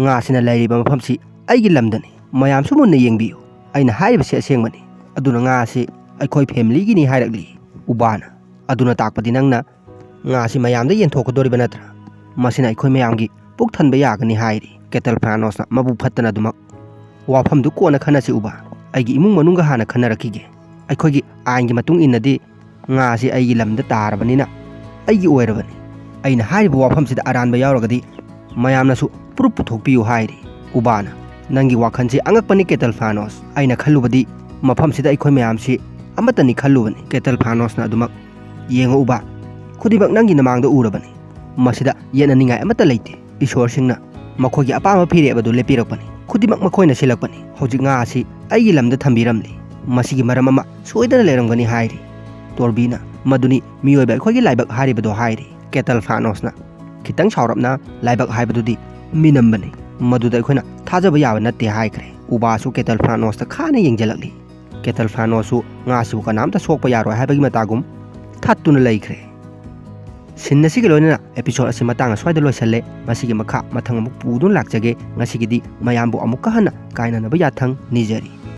ꯉꯥꯁꯤꯅ ꯂꯩꯔꯤꯕ ꯃꯐꯝꯁꯤ ꯑꯩꯒꯤ ꯂꯝꯗꯅꯤ꯫ ꯃꯌꯥꯝꯁꯨ ꯃꯨꯟꯅ ꯌꯦꯡꯕꯤꯌꯨ꯫ ꯑꯩꯅ ꯍꯥꯏꯔꯤꯕꯁꯤ ꯑꯁꯦꯡꯕꯅꯤ꯫ ꯑꯗꯨꯅ ꯉꯥ ꯑꯁꯤ ꯑꯩꯈꯣꯏ ꯐꯦꯃꯤꯂꯤꯒꯤꯅꯤ" ꯍꯥꯏꯔꯛꯂꯤ ꯎꯕꯥꯅ꯫ "ꯑꯗꯨꯅ ꯇꯥꯛꯄꯗꯤ ꯅꯪꯅ ꯉꯥ ꯑꯁꯤ ꯃꯌꯥꯝꯗ ꯌꯦꯟꯊꯣꯛꯀꯗꯧꯔꯤꯕ ꯅꯠꯇ꯭ꯔꯥ? ꯃꯁꯤꯅ ꯑꯩꯈꯣꯏ ꯃꯌꯥꯝꯒꯤ ꯄꯨꯛ ꯊꯟꯕ ꯌꯥꯒꯅꯤ" ꯍꯥꯏꯔꯤ꯫ ꯀꯦꯇꯜ ꯐ꯭ꯂꯥꯅꯣꯁꯅ ꯃꯕꯨꯛ ꯐꯠꯇꯅ ꯑꯗꯨꯃꯛ, "ꯋꯥꯐꯝꯗꯨ ꯀꯣꯟꯅ ꯈꯟꯅꯁꯤ ꯎꯕꯥ꯫ ꯑꯩꯒꯤ ꯏꯃꯨꯡ ꯃꯅꯨꯡꯒ ꯍꯥꯟꯅ ꯈꯟꯅꯔꯛꯈꯤꯒꯦ꯫ ꯑꯩꯈꯣꯏꯒꯤ ꯑꯥꯏꯟꯒꯤ ꯃꯇꯨꯡ ꯏꯟꯅꯗꯤ ꯉꯥ ꯑꯁꯤ ꯑꯩꯒꯤ ꯂꯝꯗ ꯇꯥꯔꯕꯅꯤꯅ ꯑꯩꯒꯤ ꯑꯣꯏꯔꯕꯅꯤ꯫ ꯑꯩꯅ ꯍꯥꯏꯔꯤꯕ ꯋꯥꯐꯝꯁꯤꯗ ꯑꯔꯥꯟꯕ ꯌꯥꯎꯔꯒꯗꯤ ꯃꯌꯥꯝꯅꯁꯨ ꯄ꯭ꯔꯨꯞ ꯄꯨꯊꯣꯛꯄꯤꯌꯨ" ꯍꯥꯏꯔꯤ꯫ ꯎꯕꯥꯅ, "ꯅꯪꯒꯤ ꯋꯥꯈꯜꯁꯤ ꯑꯉꯛꯄꯅꯤ ꯀꯦꯇꯜ ꯐ꯭ꯂꯥꯅꯣꯁ꯫ ꯑꯩꯅ ꯈꯜꯂꯨꯕꯗꯤ ꯃꯐꯝꯁꯤꯗ ꯑꯩꯈꯣꯏ ꯃꯌꯥꯝꯁꯤ ꯑꯃꯠꯇꯅꯤ ꯈꯜꯂꯨꯕꯅꯤ"꯫ ꯀꯦꯇꯜ ꯐ꯭ꯂꯥꯅꯣꯁꯅ ꯑꯗꯨꯃꯛ, "ꯌꯦꯡꯉꯨ ꯎꯕꯥ, ꯈꯨꯗꯤꯡꯃꯛ ꯅꯪꯒꯤ ꯅꯃꯥꯡꯗ ꯎꯔꯕꯅꯤ꯫ ꯃꯁꯤꯗ ꯌꯦꯠꯅꯅꯤꯡꯉꯥꯏ ꯑꯃꯠꯇ ꯂꯩꯇꯦ꯫ ꯏꯁꯣꯔꯁꯤꯡꯅ ꯃꯈꯣꯏꯒꯤ ꯑꯄꯥꯝꯕ ꯐꯤꯔꯦꯞ ꯑꯗꯨ ꯂꯦꯞꯄꯤꯔꯛꯄꯅꯤ꯫ ꯈꯨꯗꯤꯡꯃꯛ ꯃꯈꯣꯏꯅ ꯁꯤꯜꯂꯛꯄꯅꯤ꯫ ꯍꯧꯖꯤꯛ ꯉꯥ ꯑꯁꯤ ꯑꯩꯒꯤ ꯂꯝꯗ ꯊꯝꯕꯤꯔꯝꯂꯤ꯫ ꯃꯁꯤꯒꯤ ꯃꯔꯝ ꯑꯃ ꯁꯣꯏꯗꯅ ꯂꯩꯔꯝꯒꯅꯤ" ꯍꯥꯏꯔꯤ꯫ ꯇꯣꯔꯕꯤꯅ, "ꯃꯗꯨꯅꯤ ꯃꯤꯑꯣꯏꯕ ꯑꯩꯈꯣꯏꯒꯤ ꯂꯥꯏꯕꯛ ꯍꯥꯏꯔꯤꯕꯗꯣ" ꯍꯥꯏꯔꯤ꯫ ꯀꯦꯇꯜ ꯐ꯭ꯂꯥꯅꯣꯁꯅ ꯈꯤꯇꯪ ꯁꯥꯎꯔꯞꯅ, "ꯂꯥꯏꯕꯛ ꯍꯥꯏꯕꯗꯨꯗꯤ ꯃꯤꯅꯝꯕꯅꯤ꯫ ꯃꯗꯨꯗ ꯑꯩꯈꯣꯏꯅ ꯊꯥꯖꯕ ꯌꯥꯕ ꯅꯠꯇꯦ" ꯍꯥꯏꯈ꯭ꯔꯦ꯫ ꯎꯕꯥꯁꯨ ꯀꯦꯇꯜ ꯐ꯭ꯂꯥꯅꯣꯁꯇ ꯈꯥꯅ ꯌꯦꯡꯁꯤꯜꯂꯛꯂꯤ꯫ ꯀꯦꯇꯜ ꯐ꯭ꯂꯥꯅꯣꯁꯁꯨ ꯉꯥꯁꯤꯕꯨ ꯀꯅꯥꯝꯇ ꯁꯣꯛꯄ ꯌꯥꯔꯣꯏ ꯍꯥꯏꯕꯒꯤ ꯃꯇꯥꯒꯨꯝ ꯊꯠꯇꯨꯅ ꯂꯩꯈ꯭ꯔꯦ꯫ Scene ꯑꯁꯤꯒ ꯂꯣꯏꯅꯅ episode ꯑꯁꯤ ꯃꯇꯥꯡ ꯑꯁ꯭ꯋꯥꯏꯗ ꯂꯣꯏꯁꯜꯂꯦ꯫ ꯃꯁꯤꯒꯤ ꯃꯈꯥ ꯃꯊꯪ ꯑꯃꯨꯛ ꯄꯨꯗꯨꯅ ꯂꯥꯛꯆꯒꯦ꯫ ꯉꯁꯤꯒꯤꯗꯤ ꯃꯌꯥꯝꯕꯨ ꯑꯃꯨꯛꯀ ꯍꯟꯅ ꯀꯥꯏꯅꯅꯕ ꯌꯥꯊꯪ ꯅꯤꯖꯔꯤ꯫